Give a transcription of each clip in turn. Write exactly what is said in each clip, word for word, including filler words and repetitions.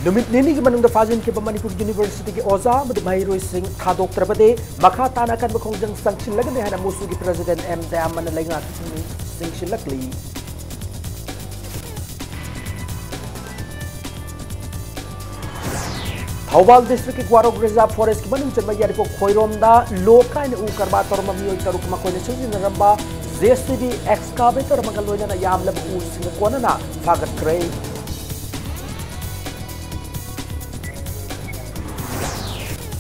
ꯅꯨꯃꯤꯠ ꯅꯤꯅꯤꯒꯤ ꯃꯅꯨꯡꯗ ꯐꯥꯖꯤꯟꯈꯤꯕ ꯃꯅꯤꯄꯨꯔ ꯌꯨꯅꯤꯚꯔꯁꯤꯇꯤꯒꯤ ꯑꯣꯖꯥ ꯑꯃꯗꯤ ꯃꯍꯩꯔꯣꯏꯁꯤꯡ ꯊꯥꯗꯣꯛꯇ꯭ꯔꯕꯗꯤ ꯃꯈꯥ ꯇꯥꯅ ꯑꯀꯟꯕ ꯈꯣꯡꯖꯪ ꯆꯪꯁꯤꯜꯂꯒꯅꯤ ꯍꯥꯏꯅ ꯃꯨꯁꯨꯒꯤ ꯄ꯭ꯔꯦꯁꯤꯗꯦꯟꯠ ꯑꯦꯝ ꯗꯌꯥꯃꯟꯅ ꯂꯩꯉꯥꯛꯀꯤ ꯄꯨꯛꯅꯤꯡ ꯆꯤꯡꯁꯤꯜꯂꯛꯂꯤ꯫ ꯊꯧꯕꯥꯜ ꯗꯤꯁꯇ꯭ꯔꯤꯛꯀꯤ ꯒ꯭ꯋꯥꯔꯣꯛ ꯔꯤꯖꯥꯔꯚ ꯐꯣꯔꯦꯁ꯭ꯠꯀꯤ ꯃꯅꯨꯡ ꯆꯟꯕ ꯌꯥꯏꯔꯤꯄꯣꯛ ꯈꯣꯏꯔꯣꯝꯗ ꯂꯣ ꯀꯥꯏꯅ ꯎ ꯀꯔꯕꯥꯔ ꯇꯧꯔꯝꯕ ꯃꯤꯑꯣꯏ ꯇꯔꯨꯛ ꯃꯈꯣꯏꯅ ꯁꯤꯖꯤꯟꯅꯔꯝꯕ ꯖꯦ ꯁꯤ ꯕꯤ ꯑꯦꯛꯁꯀꯥꯚꯦꯇꯔ ꯑꯃꯒ ꯂꯣꯏꯅꯅ ꯌꯥꯝꯂꯕ ꯎꯁꯤꯡ ꯀꯣꯟꯅꯅ ꯐꯥꯒꯠꯈ꯭ꯔꯦ꯫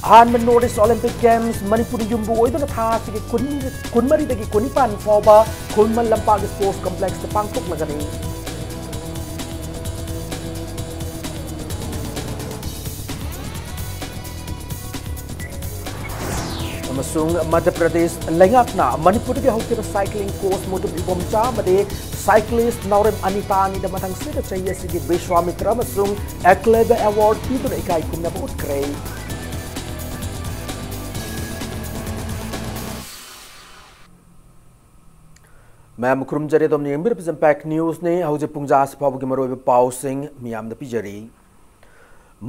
ꯑꯍꯥꯟꯕ ꯅꯣꯔꯠ ꯏꯁ ꯑꯣꯂꯤꯝꯄꯤꯛ ꯒꯦꯝꯁ ꯃꯅꯤꯄꯨꯔꯅ ꯌꯨꯝꯕꯨ ꯑꯣꯏꯗꯨꯅ ꯊꯥ ꯑꯁꯤꯒꯤ ꯀꯨꯟ, ꯀꯨꯟꯃꯔꯤꯗꯒꯤ ꯀꯨꯟꯅꯤꯄꯥꯟ ꯐꯥꯎꯕ ꯈꯨꯃꯟ ꯂꯝꯄꯥꯛ ꯁ꯭ꯄꯣꯔꯠꯁ ꯀꯝꯄ꯭ꯂꯦꯛꯁꯇ ꯄꯥꯡꯊꯣꯛꯂꯒꯅꯤ꯫ ꯑꯃꯁꯨꯡ ꯃꯙ꯭ꯌ ꯄ꯭ꯔꯗꯦꯁ ꯂꯩꯉꯥꯛꯅ ꯃꯅꯤꯄꯨꯔꯗꯒꯤ ꯍꯧꯈꯤꯕ ꯁꯥꯏꯀ꯭ꯂꯤꯡ ꯀꯣꯆ ꯃꯨꯇꯨꯝ ꯏꯕꯣꯝꯆꯥ ꯑꯃꯗꯤ ꯁꯥꯏꯀ꯭ꯂꯤꯁ꯭ꯠ ꯅꯥꯎꯔꯦꯝ ꯑꯅꯤꯇꯥ ꯑꯅꯤꯗ ꯃꯊꯪꯁꯤꯗ ꯆꯍꯤ ꯑꯁꯤꯒꯤ ꯕꯤꯁ꯭ꯋꯥꯃꯤꯇ꯭ꯔ ꯑꯃꯁꯨꯡ ꯑꯦꯀꯂꯦꯕ ꯑꯦꯋꯥꯔꯗ ꯄꯤꯗꯨꯅ ꯏꯀꯥꯏ ꯈꯨꯝꯅꯕ ꯎꯠꯈ꯭ꯔꯦ꯫ ꯃꯌꯥꯝ ꯈꯨꯔꯨꯝꯖꯔꯤ, ꯑꯗꯣꯝꯅ ꯌꯦꯡꯕꯤꯔꯤꯕꯁꯤ ꯏꯝꯄꯦꯛ ꯅ꯭ꯌꯨꯁꯅꯤ꯫ ꯍꯧꯖꯤꯛ ꯄꯨꯡ ꯖꯥ ꯑꯁꯤ ꯐꯥꯎꯕꯒꯤ ꯃꯔꯨꯑꯣꯏꯕ ꯄꯥꯎꯁꯤꯡ ꯃꯤꯌꯥꯝꯗ ꯄꯤꯖꯔꯤ꯫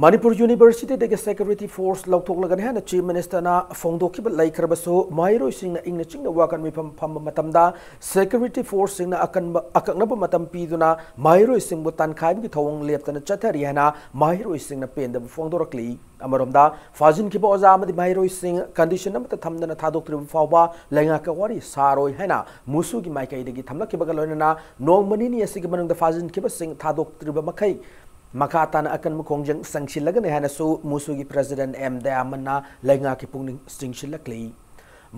ꯃꯅꯤꯄꯨꯔ ꯌꯨꯅꯤꯚꯔꯁꯤꯇꯤꯗꯒꯤ ꯁꯦꯀ꯭ꯌꯨꯔꯤꯇꯤ ꯐꯣꯔꯁ ꯂꯧꯊꯣꯛꯂꯒꯅꯤ ꯍꯥꯏꯅ ꯆꯤꯐ ꯃꯤꯅꯤꯁꯇꯔꯅ ꯐꯣꯡꯗꯣꯛꯈꯤꯕ ꯂꯩꯈ꯭ꯔꯕꯁꯨ, ꯃꯍꯩꯔꯣꯏꯁꯤꯡꯅ ꯏꯪꯅ ꯆꯤꯛꯅ ꯋꯥꯀꯠ ꯃꯤꯐꯝ ꯐꯝꯕ ꯃꯇꯝꯗ ꯁꯦꯀ꯭ꯌꯨꯔꯤꯇꯤ ꯐꯣꯔꯁꯁꯤꯡꯅ ꯑꯀꯟꯕ, ꯑꯀꯛꯅꯕ ꯃꯇꯝ ꯄꯤꯗꯨꯅ ꯃꯍꯩꯔꯣꯏꯁꯤꯡꯕꯨ ꯇꯥꯟꯈꯥꯏꯕꯒꯤ ꯊꯧꯑꯣꯡ ꯂꯦꯞꯇꯅ ꯆꯠꯊꯔꯤ ꯍꯥꯏꯅ ꯃꯍꯩꯔꯣꯏꯁꯤꯡꯅ ꯄꯦꯟꯗꯕ ꯐꯣꯡꯗꯣꯔꯛꯂꯤ꯫ ꯑꯃꯔꯣꯝꯗ, ꯐꯥꯖꯤꯟꯈꯤꯕ ꯑꯣꯖꯥ ꯑꯃꯗꯤ ꯃꯍꯩꯔꯣꯏꯁꯤꯡ ꯀꯟꯗꯤꯁꯟ ꯑꯃꯠꯇ ꯊꯝꯗꯅ ꯊꯥꯗꯣꯛꯇ꯭ꯔꯤꯕ ꯐꯥꯎꯕ ꯂꯩꯉꯥꯛꯀ ꯋꯥꯔꯤ ꯁꯥꯔꯣꯏ ꯍꯥꯏꯅ ꯃꯨꯁꯨꯒꯤ ꯃꯥꯏꯀꯩꯗꯒꯤ ꯊꯝꯂꯛꯈꯤꯕꯒ ꯂꯣꯏꯅꯅ ꯅꯣꯡꯃ ꯅꯤꯅꯤ ꯑꯁꯤꯒꯤ ꯃꯅꯨꯡꯗ ꯐꯥꯖꯤꯟꯈꯤꯕꯁꯤꯡ ꯊꯥꯗꯣꯛꯇ꯭ꯔꯤꯕ ꯃꯈꯩ ꯃꯈꯥ ꯇꯥꯅ ꯑꯀꯟꯕ ꯈꯣꯡꯖꯪ ꯆꯪꯁꯤꯜꯂꯒꯅꯤ ꯍꯥꯏꯅꯁꯨ ꯃꯨꯁꯨꯒꯤ ꯄ꯭ꯔꯦꯁꯤꯗꯦꯟꯠ ꯑꯦꯝ ꯗꯌꯥꯃꯟꯅ ꯂꯩꯉꯥꯛꯀꯤ ꯄꯨꯛꯅꯤꯡ ꯆꯤꯡꯁꯤꯜꯂꯛꯂꯤ꯫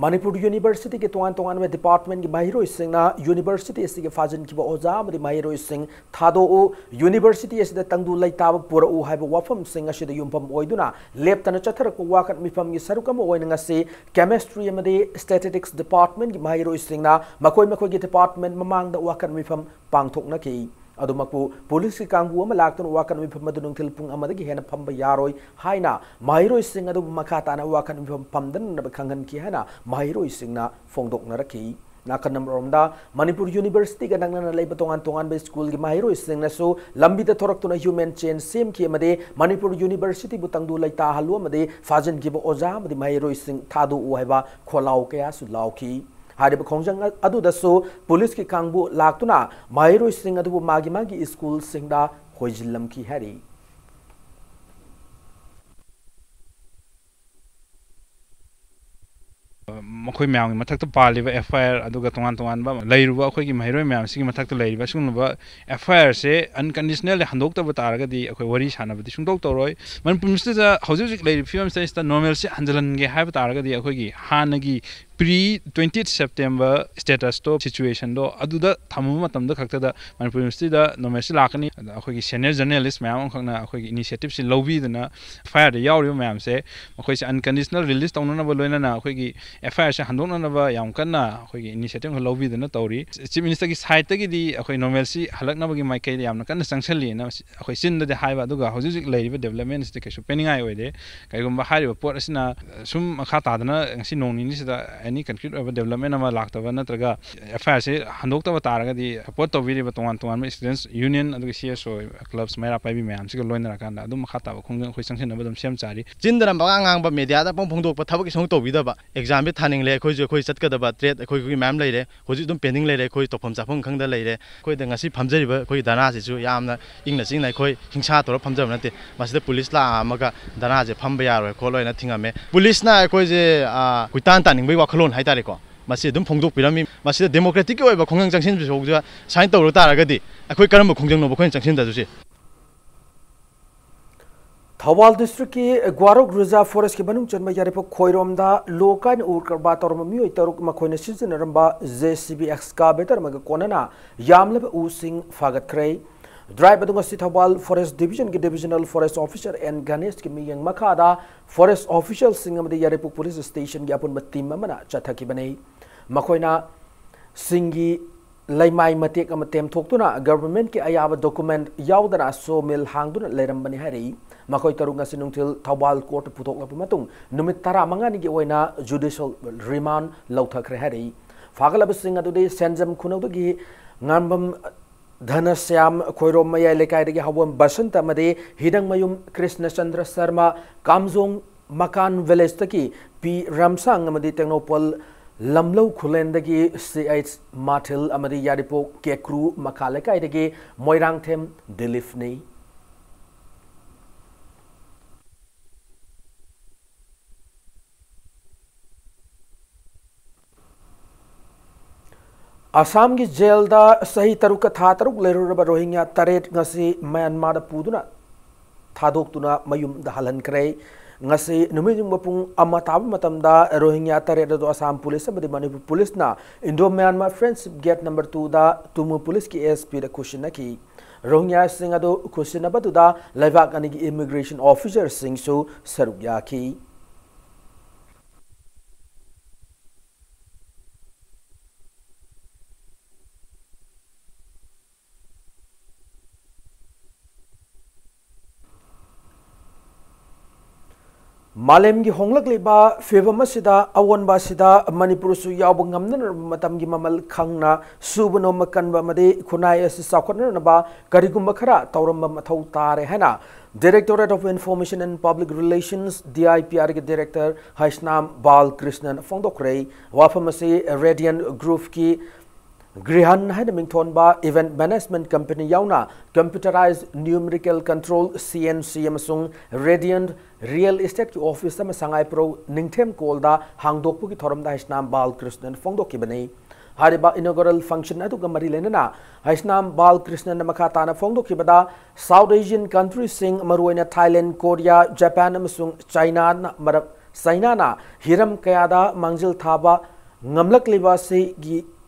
ꯃꯅꯤꯄꯨꯔ ꯌꯨꯅꯤꯚꯔꯁꯤꯇꯤꯒꯤ ꯇꯣꯉꯥꯟ ꯇꯣꯉꯥꯟꯕ ꯗꯤꯄꯥꯔꯠꯃꯦꯟꯠꯀꯤ ꯃꯍꯩꯔꯣꯏꯁꯤꯡꯅ ꯌꯨꯅꯤꯚꯔꯁꯤꯇꯤ ꯑꯁꯤꯒꯤ ꯐꯥꯖꯤꯟꯈꯤꯕ ꯑꯣꯖꯥ ꯑꯃꯗꯤ ꯃꯍꯩꯔꯣꯏꯁꯤꯡ ꯊꯥꯗꯣꯛꯎ, ꯌꯨꯅꯤꯚꯔꯁꯤꯇꯤ ꯑꯁꯤꯗ ꯇꯪꯗꯨ ꯂꯩꯇꯥꯕ ꯄꯨꯔꯛꯎ ꯍꯥꯏꯕ ꯋꯥꯐꯝꯁꯤꯡ ꯑꯁꯤꯗ ꯌꯨꯝꯐꯝ ꯑꯣꯏꯗꯨꯅ ꯂꯦꯞꯇꯅ ꯆꯠꯊꯔꯛꯄ ꯋꯥꯀꯠ ꯃꯤꯐꯝꯒꯤ ꯁꯔꯨꯛ ꯑꯃ ꯑꯣꯏꯅ ꯉꯁꯤ ꯀꯦꯃꯤꯁꯇ꯭ꯔꯤ ꯑꯃꯗꯤ ꯁ꯭ꯇꯦꯇꯤꯁꯇꯤꯛꯁ ꯗꯤꯄꯥꯔꯠꯃꯦꯟꯠꯀꯤ ꯃꯍꯩꯔꯣꯏꯁꯤꯡꯅ ꯃꯈꯣꯏ ꯃꯈꯣꯏꯒꯤ ꯗꯤꯄꯥꯔꯠꯃꯦꯟꯠ ꯃꯃꯥꯡꯗ ꯋꯥꯀꯠ ꯃꯤꯐꯝ ꯄꯥꯡꯊꯣꯛꯅꯈꯤ꯫ ꯑꯗꯨꯃꯛꯄꯨ ꯄꯨꯂꯤꯁꯀꯤ ꯀꯥꯡꯕꯨ ꯑꯃ ꯂꯥꯛꯇꯨꯅ ꯋꯥꯀꯠ ꯃꯤꯐꯝ ꯑꯗꯨ ꯅꯨꯡꯊꯤꯜ ꯄꯨꯡ ꯑꯃꯗꯒꯤ ꯍꯦꯟꯅ ꯐꯝꯕ ꯌꯥꯔꯣꯏ ꯍꯥꯏꯅ ꯃꯍꯩꯔꯣꯏꯁꯤꯡ ꯑꯗꯨꯕꯨ ꯃꯈꯥ ꯇꯥꯅ ꯋꯥꯀꯠ ꯃꯤꯐꯝ ꯐꯝꯗꯅꯕ ꯈꯪꯍꯟꯈꯤ ꯍꯥꯏꯅ ꯃꯍꯩꯔꯣꯏꯁꯤꯡꯅ ꯐꯣꯡꯗꯣꯛꯅꯔꯛꯈꯤ꯫ ꯅꯥꯀꯟ ꯑꯃꯔꯣꯝꯗ ꯃꯅꯤꯄꯨꯔ ꯌꯨꯅꯤꯚꯔꯁꯤꯇꯤꯒ ꯅꯛꯅꯅ ꯂꯩꯕ ꯇꯣꯉꯥꯟ ꯇꯣꯉꯥꯟꯕ ꯁ꯭ꯀꯨꯜꯒꯤ ꯃꯍꯩꯔꯣꯏꯁꯤꯡꯅꯁꯨ ꯂꯝꯕꯤꯗ ꯊꯣꯔꯛꯇꯨꯅ ꯍ꯭ꯌꯨꯃꯦꯟ ꯆꯦꯟ ꯁꯦꯝꯈꯤ ꯑꯃꯗꯤ ꯃꯅꯤꯄꯨꯔ ꯌꯨꯅꯤꯚꯔꯁꯤꯇꯤꯕꯨ ꯇꯪꯗꯨ ꯂꯩꯇꯥꯍꯜꯂꯨ ꯑꯃꯗꯤ ꯐꯥꯖꯤꯟꯈꯤꯕ ꯑꯣꯖꯥ ꯑꯃꯗꯤ ꯃꯍꯩꯔꯣꯏꯁꯤꯡ ꯊꯥꯗꯣꯛꯎ ꯍꯥꯏꯕ ꯈꯣꯜꯂꯥꯎ ꯀꯌꯥꯁꯨ ꯂꯥꯎꯈꯤ꯫ ꯍꯥꯏꯔꯤꯕ ꯈꯣꯡꯖꯪ ꯑꯗꯨꯗꯁꯨ ꯄꯨꯂꯤꯁꯀꯤ ꯀꯥꯡꯕꯨ ꯂꯥꯛꯇꯨꯅ ꯃꯍꯩꯔꯣꯏꯁꯤꯡ ꯑꯗꯨꯕꯨ ꯃꯥꯒꯤ ꯃꯥꯒꯤ ꯁ꯭ꯀꯨꯜꯁꯤꯡꯗ ꯍꯣꯏꯖꯤꯜꯂꯝꯈꯤ ꯍꯥꯏꯔꯤ꯫ ꯃꯈꯣꯏ ꯃꯌꯥꯝꯒꯤ ꯃꯊꯛꯇ ꯄꯥꯜꯂꯤꯕ ꯑꯦꯐ ꯑꯥꯏ ꯑꯥꯔ ꯑꯗꯨꯒ ꯇꯣꯉꯥꯟ ꯇꯣꯉꯥꯟꯕ ꯂꯩꯔꯨꯕ ꯑꯩꯈꯣꯏꯒꯤ ꯃꯍꯩꯔꯣꯏ ꯃꯌꯥꯝꯁꯤꯒꯤ ꯃꯊꯛꯇ ꯂꯩꯔꯤꯕ ꯑꯁꯤꯒꯨꯝꯂꯕ ꯑꯦꯐ ꯑꯥꯏ ꯑꯥꯔꯁꯦ ꯑꯟꯀꯟꯗꯤꯁꯅꯦꯜꯂꯤ ꯍꯟꯗꯣꯛꯇꯕ ꯇꯥꯔꯒꯗꯤ ꯑꯩꯈꯣꯏ ꯋꯥꯔꯤ ꯁꯥꯟꯅꯕꯗꯤ ꯁꯨꯡꯇꯧ ꯇꯧꯔꯣꯏ꯫ ꯃꯅꯤꯄꯨꯔ ꯃꯁꯤꯗ ꯍꯧꯖꯤꯛ ꯍꯧꯖꯤꯛ ꯂꯩꯔꯤꯕ ꯐꯤꯕꯝꯁꯤꯗꯩꯁꯤꯗ ꯅꯣꯔꯃꯦꯜꯁꯤ ꯍꯟꯖꯤꯜꯍꯟꯒꯦ ꯍꯥꯏꯕ ꯇꯥꯔꯒꯗꯤ ꯑꯩꯈꯣꯏꯒꯤ ꯍꯥꯟꯅꯒꯤ ꯄ꯭ꯔꯤ ꯇ꯭ꯋꯦꯟꯇꯤ ꯁꯦꯞꯇꯦꯝꯕꯔ ꯁ꯭ꯇꯦꯇꯁꯇꯣ, ꯁꯤꯆꯨꯋꯦꯁꯟꯗꯣ ꯑꯗꯨꯗ ꯊꯝꯃꯕ ꯃꯇꯝꯗ ꯈꯛꯇꯗ ꯃꯅꯤꯄꯨꯔ ꯌꯨꯅꯤꯚꯔꯁꯤꯇꯤꯗ ꯅꯣꯔꯃꯦꯜꯁꯤ ꯂꯥꯛꯀꯅꯤ꯫ ꯑꯗ ꯑꯩꯈꯣꯏꯒꯤ ꯁꯦꯅꯤꯌꯔ ꯖꯔꯅꯦꯂꯤꯁ ꯃꯌꯥꯝ ꯑꯃꯈꯛꯅ ꯑꯩꯈꯣꯏꯒꯤ ꯏꯅꯤꯁꯤꯌꯦꯇꯤꯞꯁꯤ ꯂꯧꯕꯤꯗꯨꯅ ꯑꯦꯐ ꯑꯥꯏ ꯑꯥꯔꯗ ꯌꯥꯎꯔꯤꯕ ꯃꯌꯥꯝꯁꯦ ꯃꯈꯣꯏꯁꯦ ꯑꯟꯀꯟꯗꯤꯁꯅꯦꯜ ꯔꯤꯂꯤꯁ ꯇꯧꯅꯅꯕ ꯂꯣꯏꯅꯅ ꯑꯩꯈꯣꯏꯒꯤ ꯑꯦꯐ ꯑꯥꯏ ꯑꯥꯔꯁꯦ ꯍꯟꯗꯣꯛꯅꯅꯕ ꯌꯥꯝ ꯀꯟꯅ ꯑꯩꯈꯣꯏꯒꯤ ꯏꯅꯤꯁꯤꯌꯦꯇꯤꯞ ꯑꯃꯈꯛ ꯂꯧꯕꯤꯗꯨꯅ ꯇꯧꯔꯤ꯫ ꯆꯤꯐ ꯃꯤꯅꯤꯁꯇꯔꯒꯤ ꯁꯥꯏꯠꯇꯒꯤ ꯑꯩꯈꯣꯏ ꯅꯣꯔꯃꯦꯜꯁꯤ ꯍꯜꯂꯛꯅꯕꯒꯤ ꯃꯥꯏꯀꯩꯗ ꯌꯥꯝꯅ ꯀꯟꯅ ꯆꯪꯁꯤꯜꯂꯤꯅ ꯑꯩꯈꯣꯏ ꯆꯤꯟꯗꯗꯤ ꯍꯥꯏꯕ, ꯑꯗꯨꯒ ꯍꯧꯖꯤꯛ ꯍꯧꯖꯤꯛ ꯂꯩꯔꯤꯕ ꯗꯦꯕꯂꯞꯃꯦꯟꯁꯤꯗꯤ ꯀꯩꯁꯨ ꯄꯦꯟꯅꯤꯡꯉꯥꯏ ꯑꯣꯏꯗꯦ꯫ ꯀꯩꯒꯨꯝꯕ ꯍꯥꯏꯔꯤꯕ ꯄꯣꯠ ꯑꯁꯤꯅ ꯁꯨꯝ ꯃꯈꯥ ꯇꯥꯗꯅ ꯉꯁꯤ ꯅꯣꯡ ꯅꯤꯅꯤꯁꯤꯗ ꯑꯦꯅꯤ ꯀꯟꯀ꯭ꯔꯤꯠ ꯑꯣꯏꯕ ꯗꯦꯕꯂꯞꯃꯦꯟ ꯑꯃ ꯂꯥꯛꯇꯕ ꯅꯠꯇ꯭ꯔꯒ ꯑꯦꯐ ꯑꯥꯏ ꯑꯥꯔꯁꯤ ꯍꯟꯗꯣꯛꯇꯕ ꯇꯥꯔꯒꯗꯤ ꯁꯄꯣꯔꯠ ꯇꯧꯕꯤꯔꯤꯕ ꯇꯣꯉꯥꯟ ꯇꯣꯉꯥꯟꯕ ꯁ꯭ꯇꯨꯗꯦꯟꯠꯁ ꯌꯨꯅꯤꯌꯟ ꯑꯗꯨꯒ ꯁꯤ ꯑꯦꯁ ꯑꯣ ꯀ꯭ꯂꯕꯁ ꯃꯩꯔꯥ ꯄꯥꯏꯕꯤ ꯃꯌꯥꯝꯁꯤꯒ ꯂꯣꯏꯅꯔꯀꯥꯟꯗ ꯑꯗꯨꯝ ꯃꯈꯥ ꯇꯥꯕ ꯈꯣꯡꯖꯪ ꯑꯩꯈꯣꯏ ꯆꯪꯁꯤꯟꯅꯕ ꯑꯗꯨꯝ ꯁꯦꯝ ꯁꯥꯔꯤ꯫ ꯆꯤꯟꯗꯅ ꯄꯉꯥꯡ ꯉꯥꯡꯕ, ꯃꯦꯗꯤꯌꯥꯗ ꯄꯪ ꯐꯣꯡꯗꯣꯛꯄ ꯊꯕꯛ ꯀꯩꯁꯨ ꯇꯧꯕꯤꯗꯕ꯫ ꯑꯦꯛꯖꯥꯝꯁꯦ ꯊꯥꯅꯤꯡꯂꯦ, ꯑꯩꯈꯣꯏꯁꯨ ꯑꯩꯈꯣꯏ ꯆꯠꯀꯗꯕ ꯇ꯭ꯔꯦꯠ ꯑꯩꯈꯣꯏꯒꯤ ꯃꯌꯥꯝ ꯂꯩꯔꯦ, ꯍꯧꯖꯤꯛ ꯑꯗꯨꯝ ꯄꯦꯟꯗꯤꯡ ꯂꯩꯔꯦ, ꯑꯩꯈꯣꯏ ꯇꯧꯐꯝ ꯆꯥꯐꯝ ꯈꯪꯗ ꯂꯩꯔꯦ꯫ ꯑꯩꯈꯣꯏꯗ ꯉꯁꯤ ꯐꯝꯖꯔꯤꯕ ꯑꯩꯈꯣꯏꯒꯤ ꯙꯔꯅꯥꯁꯤꯁꯨ ꯌꯥꯝꯅ ꯏꯪꯅ ꯆꯤꯛꯅ ꯑꯩꯈꯣꯏ ꯍꯤꯡꯁꯥ ꯇꯧꯔ ꯐꯝꯖꯕ ꯅꯠꯇꯦ꯫ ꯃꯁꯤꯗ ꯄꯨꯂꯤꯁ ꯂꯥꯛꯑꯝꯃꯒ ꯙꯔꯅꯥꯁꯦ ꯐꯝꯕ ꯌꯥꯔꯣꯏ ꯈꯣꯠꯂꯣꯏꯅ ꯊꯤꯡꯉꯝꯃꯦ꯫ ꯄꯨꯂꯤꯁꯅ ꯑꯩꯈꯣꯏꯁꯦ, ꯑ, ꯀꯣꯏꯇꯥꯟ ꯇꯥꯅꯤꯡꯕꯒꯤ ꯋꯥꯈꯜꯂꯣꯟ ꯍꯥꯏꯇꯥꯔꯦꯀꯣ, ꯃꯁꯤ ꯑꯗꯨꯝ ꯐꯣꯡꯗꯣꯛꯄꯤꯔꯝꯃꯤ꯫ ꯃꯁꯤꯗ ꯗꯦꯃꯣꯀ꯭ꯔꯦꯇꯤꯛꯀꯤ ꯑꯣꯏꯕ ꯈꯣꯡꯖꯪ ꯆꯪꯁꯤꯟꯕꯁꯤꯐꯥꯎꯗ ꯁꯥꯏꯟ ꯇꯧꯔ ꯇꯥꯔꯒꯗꯤ ꯑꯩꯈꯣꯏ ꯀꯔꯝꯕ ꯈꯣꯡꯖꯪꯅꯣꯕ ꯑꯩꯈꯣꯏꯅ ꯆꯪꯁꯤꯟꯗꯗꯣꯏꯁꯦ? ꯊꯧꯕꯥꯜ ꯗꯤꯁꯇ꯭ꯔꯤꯛꯀꯤ ꯒ꯭ꯋꯥꯔꯣꯛ ꯔꯤꯖꯥꯔꯚ ꯐꯣꯔꯦꯁꯀꯤ ꯃꯅꯨꯡ ꯆꯟꯕ ꯌꯥꯏꯔꯤꯄꯣꯛ ꯈꯣꯏꯔꯣꯝꯗ ꯂꯣ ꯀꯥꯏꯅ ꯎ ꯀꯔꯕꯥꯔ ꯇꯧꯔꯝꯕ ꯃꯤꯑꯣꯏ ꯇꯔꯨꯛ ꯃꯈꯣꯏꯅ ꯁꯤꯖꯤꯟꯅꯔꯝꯕ ꯖꯦ ꯁꯤ ꯕꯤ ꯑꯦꯛꯁꯀꯥꯚꯦꯇꯔ ꯑꯃꯒ ꯀꯣꯟꯅꯅ ꯌꯥꯝꯂꯕ ꯎꯁꯤꯡ ꯐꯥꯒꯠꯈ꯭ꯔꯦ꯫ ꯗ꯭ꯔꯥꯏꯚ ꯑꯗꯨ ꯉꯁꯤ ꯊꯧꯕꯥꯜ ꯐꯣꯔꯦꯁ ꯗꯤꯕꯤꯖꯟꯒꯤ ꯗꯤꯕꯤꯖꯅꯦꯜ ꯐꯣꯔꯦꯁ ꯑꯣꯐꯤꯁꯥꯔ ꯑꯦꯟ ꯒꯅꯦꯁꯀꯤ ꯃꯤꯠꯌꯦꯡ ꯃꯈꯥꯗ ꯐꯣꯔꯦꯁ ꯑꯣꯐꯤꯁꯤꯌꯦꯜꯁꯤꯡ ꯑꯃꯗꯤ ꯌꯥꯏꯔꯤꯄꯣꯛ ꯄꯨꯂꯤꯁ ꯁ꯭ꯇꯦꯁꯟꯒꯤ ꯑꯄꯨꯟꯕ ꯇꯤꯝ ꯑꯃꯅ ꯆꯠꯊꯈꯤꯕꯅꯤ꯫ ꯃꯈꯣꯏꯅ ꯁꯤꯡꯒꯤ ꯂꯩꯃꯥꯏ ꯃꯇꯦꯛ ꯑꯃ ꯇꯦꯝꯊꯣꯛꯇꯨꯅ ꯒꯚꯔꯟꯃꯦꯟꯠꯀꯤ ꯑꯌꯥꯕ ꯗꯣꯀꯨꯃꯦꯟꯠ ꯌꯥꯎꯗꯅ ꯁꯣ ꯃꯤꯜ ꯍꯥꯡꯗꯨꯅ ꯂꯩꯔꯝꯕꯅꯤ ꯍꯥꯏꯔꯛꯏ꯫ ꯃꯈꯣꯏ ꯇꯔꯨꯛ ꯉꯁꯤ ꯅꯨꯡꯊꯤꯜ ꯊꯧꯕꯥꯜ ꯀꯣꯔꯠꯇ ꯄꯨꯊꯣꯛꯂꯕ ꯃꯇꯨꯡ ꯅꯨꯃꯤꯠ ꯇꯔꯥꯃꯉꯥꯅꯤꯒꯤ ꯑꯣꯏꯅ ꯖꯨꯗꯤꯁꯤꯌꯦꯜ ꯔꯤꯃꯥꯟꯗ ꯂꯧꯊꯈ꯭ꯔꯦ ꯍꯥꯏꯔꯛꯏ꯫ ꯐꯥꯒꯠꯂꯕꯁꯤꯡ ꯑꯗꯨꯗꯤ ꯁꯦꯟꯖꯝ ꯈꯨꯅꯧꯗꯒꯤ ꯉꯥꯝꯕꯝ ꯙꯅꯁ꯭ꯌꯥꯝ, ꯈꯣꯏꯔꯣꯝ ꯃꯌꯥꯏ ꯂꯩꯀꯥꯏꯗꯒꯤ ꯍꯥꯎꯕꯝ ꯕꯁꯟꯇ ꯑꯃꯗꯤ ꯍꯤꯗꯪꯃꯌꯨꯝ ꯀ꯭ꯔꯤꯁꯅꯆꯟꯗ꯭ꯔ ꯁꯔꯃ, ꯀꯥꯝꯖꯣꯡ ꯃꯀꯥꯟ ꯚꯤꯂꯦꯖꯇꯒꯤ ꯄꯤ ꯔꯝꯁꯥꯡ ꯑꯃꯗꯤ ꯇꯦꯡꯅꯧꯄꯜ ꯂꯝꯂꯧ ꯈꯨꯂꯦꯟꯗꯒꯤ ꯁꯤ ꯑꯩꯆ ꯃꯥꯊꯤꯜ ꯑꯃꯗꯤ ꯌꯥꯔꯤꯄꯣꯛ ꯀꯦꯀ꯭ꯔꯨ ꯃꯈꯥ ꯂꯩꯀꯥꯏꯗꯒꯤ ꯃꯣꯏꯔꯥꯡꯊꯦꯝ ꯗꯤꯂꯤꯞꯅꯤ꯫ ꯑꯁꯥꯝꯒꯤ ꯖꯦꯜꯗ ꯆꯍꯤ ꯇꯔꯨꯛꯀ ꯊꯥ ꯇꯔꯨꯛ ꯂꯩꯔꯨꯔꯕ ꯔꯣꯍꯤꯡꯌꯥ ꯇꯔꯦꯠ ꯉꯁꯤ ꯃ꯭ꯌꯥꯟꯃꯥꯔꯗ ꯄꯨꯗꯨꯅ ꯊꯥꯗꯣꯛꯇꯨꯅ ꯃꯌꯨꯝꯗ ꯍꯜꯍꯟꯈ꯭ꯔꯦ꯫ ꯉꯁꯤ ꯅꯨꯃꯤꯠ ꯌꯨꯡꯕ ꯄꯨꯡ ꯑꯃ ꯇꯥꯕ ꯃꯇꯝꯗ ꯔꯣꯍꯤꯡꯌꯥ ꯇꯔꯦꯠ ꯑꯗꯨ ꯑꯁꯥꯝ ꯄꯨꯂꯤꯁ ꯑꯃꯗꯤ ꯃꯅꯤꯄꯨꯔ ꯄꯨꯂꯤꯁꯅ ꯏꯟꯗꯣ ꯃ꯭ꯌꯥꯟꯃꯥꯔ ꯐ꯭ꯔꯦꯟꯗꯁꯤꯞ ꯒꯦꯠ ꯅꯝꯕꯔ ꯇꯨꯗ ꯇꯨꯃꯨ ꯄꯨꯂꯤꯁꯀꯤ ꯑꯦꯁ ꯄꯤꯗ ꯈꯨꯠꯁꯤꯟꯅꯈꯤ꯫ ꯔꯣꯍꯤꯡꯌꯥꯁꯤꯡ ꯑꯗꯨ ꯈꯨꯠꯁꯤꯟꯅꯕꯗꯨꯗ ꯂꯩꯕꯥꯛ ꯑꯅꯤꯒꯤ ꯏꯃꯤꯒ꯭ꯔꯦꯁꯟ ꯑꯣꯐꯤꯁꯔꯁꯤꯡꯁꯨ ꯁꯔꯨꯛ ꯌꯥꯈꯤ꯫ ꯃꯥꯂꯦꯝꯒꯤ ꯍꯣꯡꯂꯛꯂꯤꯕ ꯐꯤꯕꯝ ꯑꯁꯤꯗ ꯑꯑꯣꯟꯕ ꯑꯁꯤꯗ ꯃꯅꯤꯄꯨꯔꯁꯨ ꯌꯥꯎꯕ ꯉꯝꯅꯅꯕ ꯃꯇꯝꯒꯤ ꯃꯃꯜ ꯈꯪꯅ ꯁꯨꯕ ꯅꯣꯝꯕ ꯀꯟꯕ ꯑꯃꯗꯤ ꯈꯨꯟꯅꯥꯏ ꯑꯁꯤ ꯆꯥꯎꯈꯠꯅꯅꯕ ꯀꯔꯤꯒꯨꯝꯕ ꯈꯔ ꯇꯧꯔꯝꯕ ꯃꯊꯧ ꯇꯥꯔꯦ ꯍꯥꯏꯅ Directorate of Information and Public Relations, D I P R ꯒꯤ Director ꯍꯩꯁꯅꯥꯝ ꯕꯥꯜꯀ꯭ꯔꯤꯁꯅꯟ ꯐꯣꯡꯗꯣꯛꯈ꯭ꯔꯦ꯫ ꯋꯥꯐꯝ ꯑꯁꯤ Radiant Groupꯀꯤ ꯒ꯭ꯔꯤꯍꯟ ꯍꯥꯏꯅ ꯃꯤꯡꯊꯣꯟꯕ event management company ꯌꯥꯎꯅ Computerized Numerical Control, C N C, ꯑꯃꯁꯨꯡ Radiant Real Estateꯀꯤ office ꯑꯃ ꯁꯉꯥꯏꯄ꯭ꯔꯧ ꯅꯤꯡꯊꯦꯝ ꯀꯣꯜꯗ ꯍꯥꯡꯗꯣꯛꯄꯒꯤ ꯊꯧꯔꯝꯗ ꯍꯩꯁꯅꯥꯝ ꯕꯥꯜꯀ꯭ꯔꯤꯁꯅꯟ ꯐꯣꯡꯗꯣꯛꯈꯤꯕꯅꯤ꯫ ꯍꯥꯏꯔꯤꯕ inaugural function ꯑꯗꯨꯒ ꯃꯔꯤ ꯂꯩꯅꯅ ꯍꯩꯁꯅꯥꯝ ꯕꯥꯜꯀ꯭ꯔꯤꯁꯅꯟꯅ ꯃꯈꯥ ꯇꯥꯅ ꯐꯣꯡꯗꯣꯛꯈꯤꯕꯗ, South Asian countryꯁꯤꯡ, ꯃꯔꯨꯑꯣꯏꯅ Thailand, Korea, Japan ꯑꯃꯁꯨꯡ Chinaꯅ ꯃꯔꯛ, Chinaꯅ ꯍꯤꯔꯝ ꯀꯌꯥꯗ ꯃꯥꯡꯖꯤꯜ ꯊꯥꯕ ꯉꯝꯂꯛꯂꯤꯕ ꯑꯁꯤꯒꯤ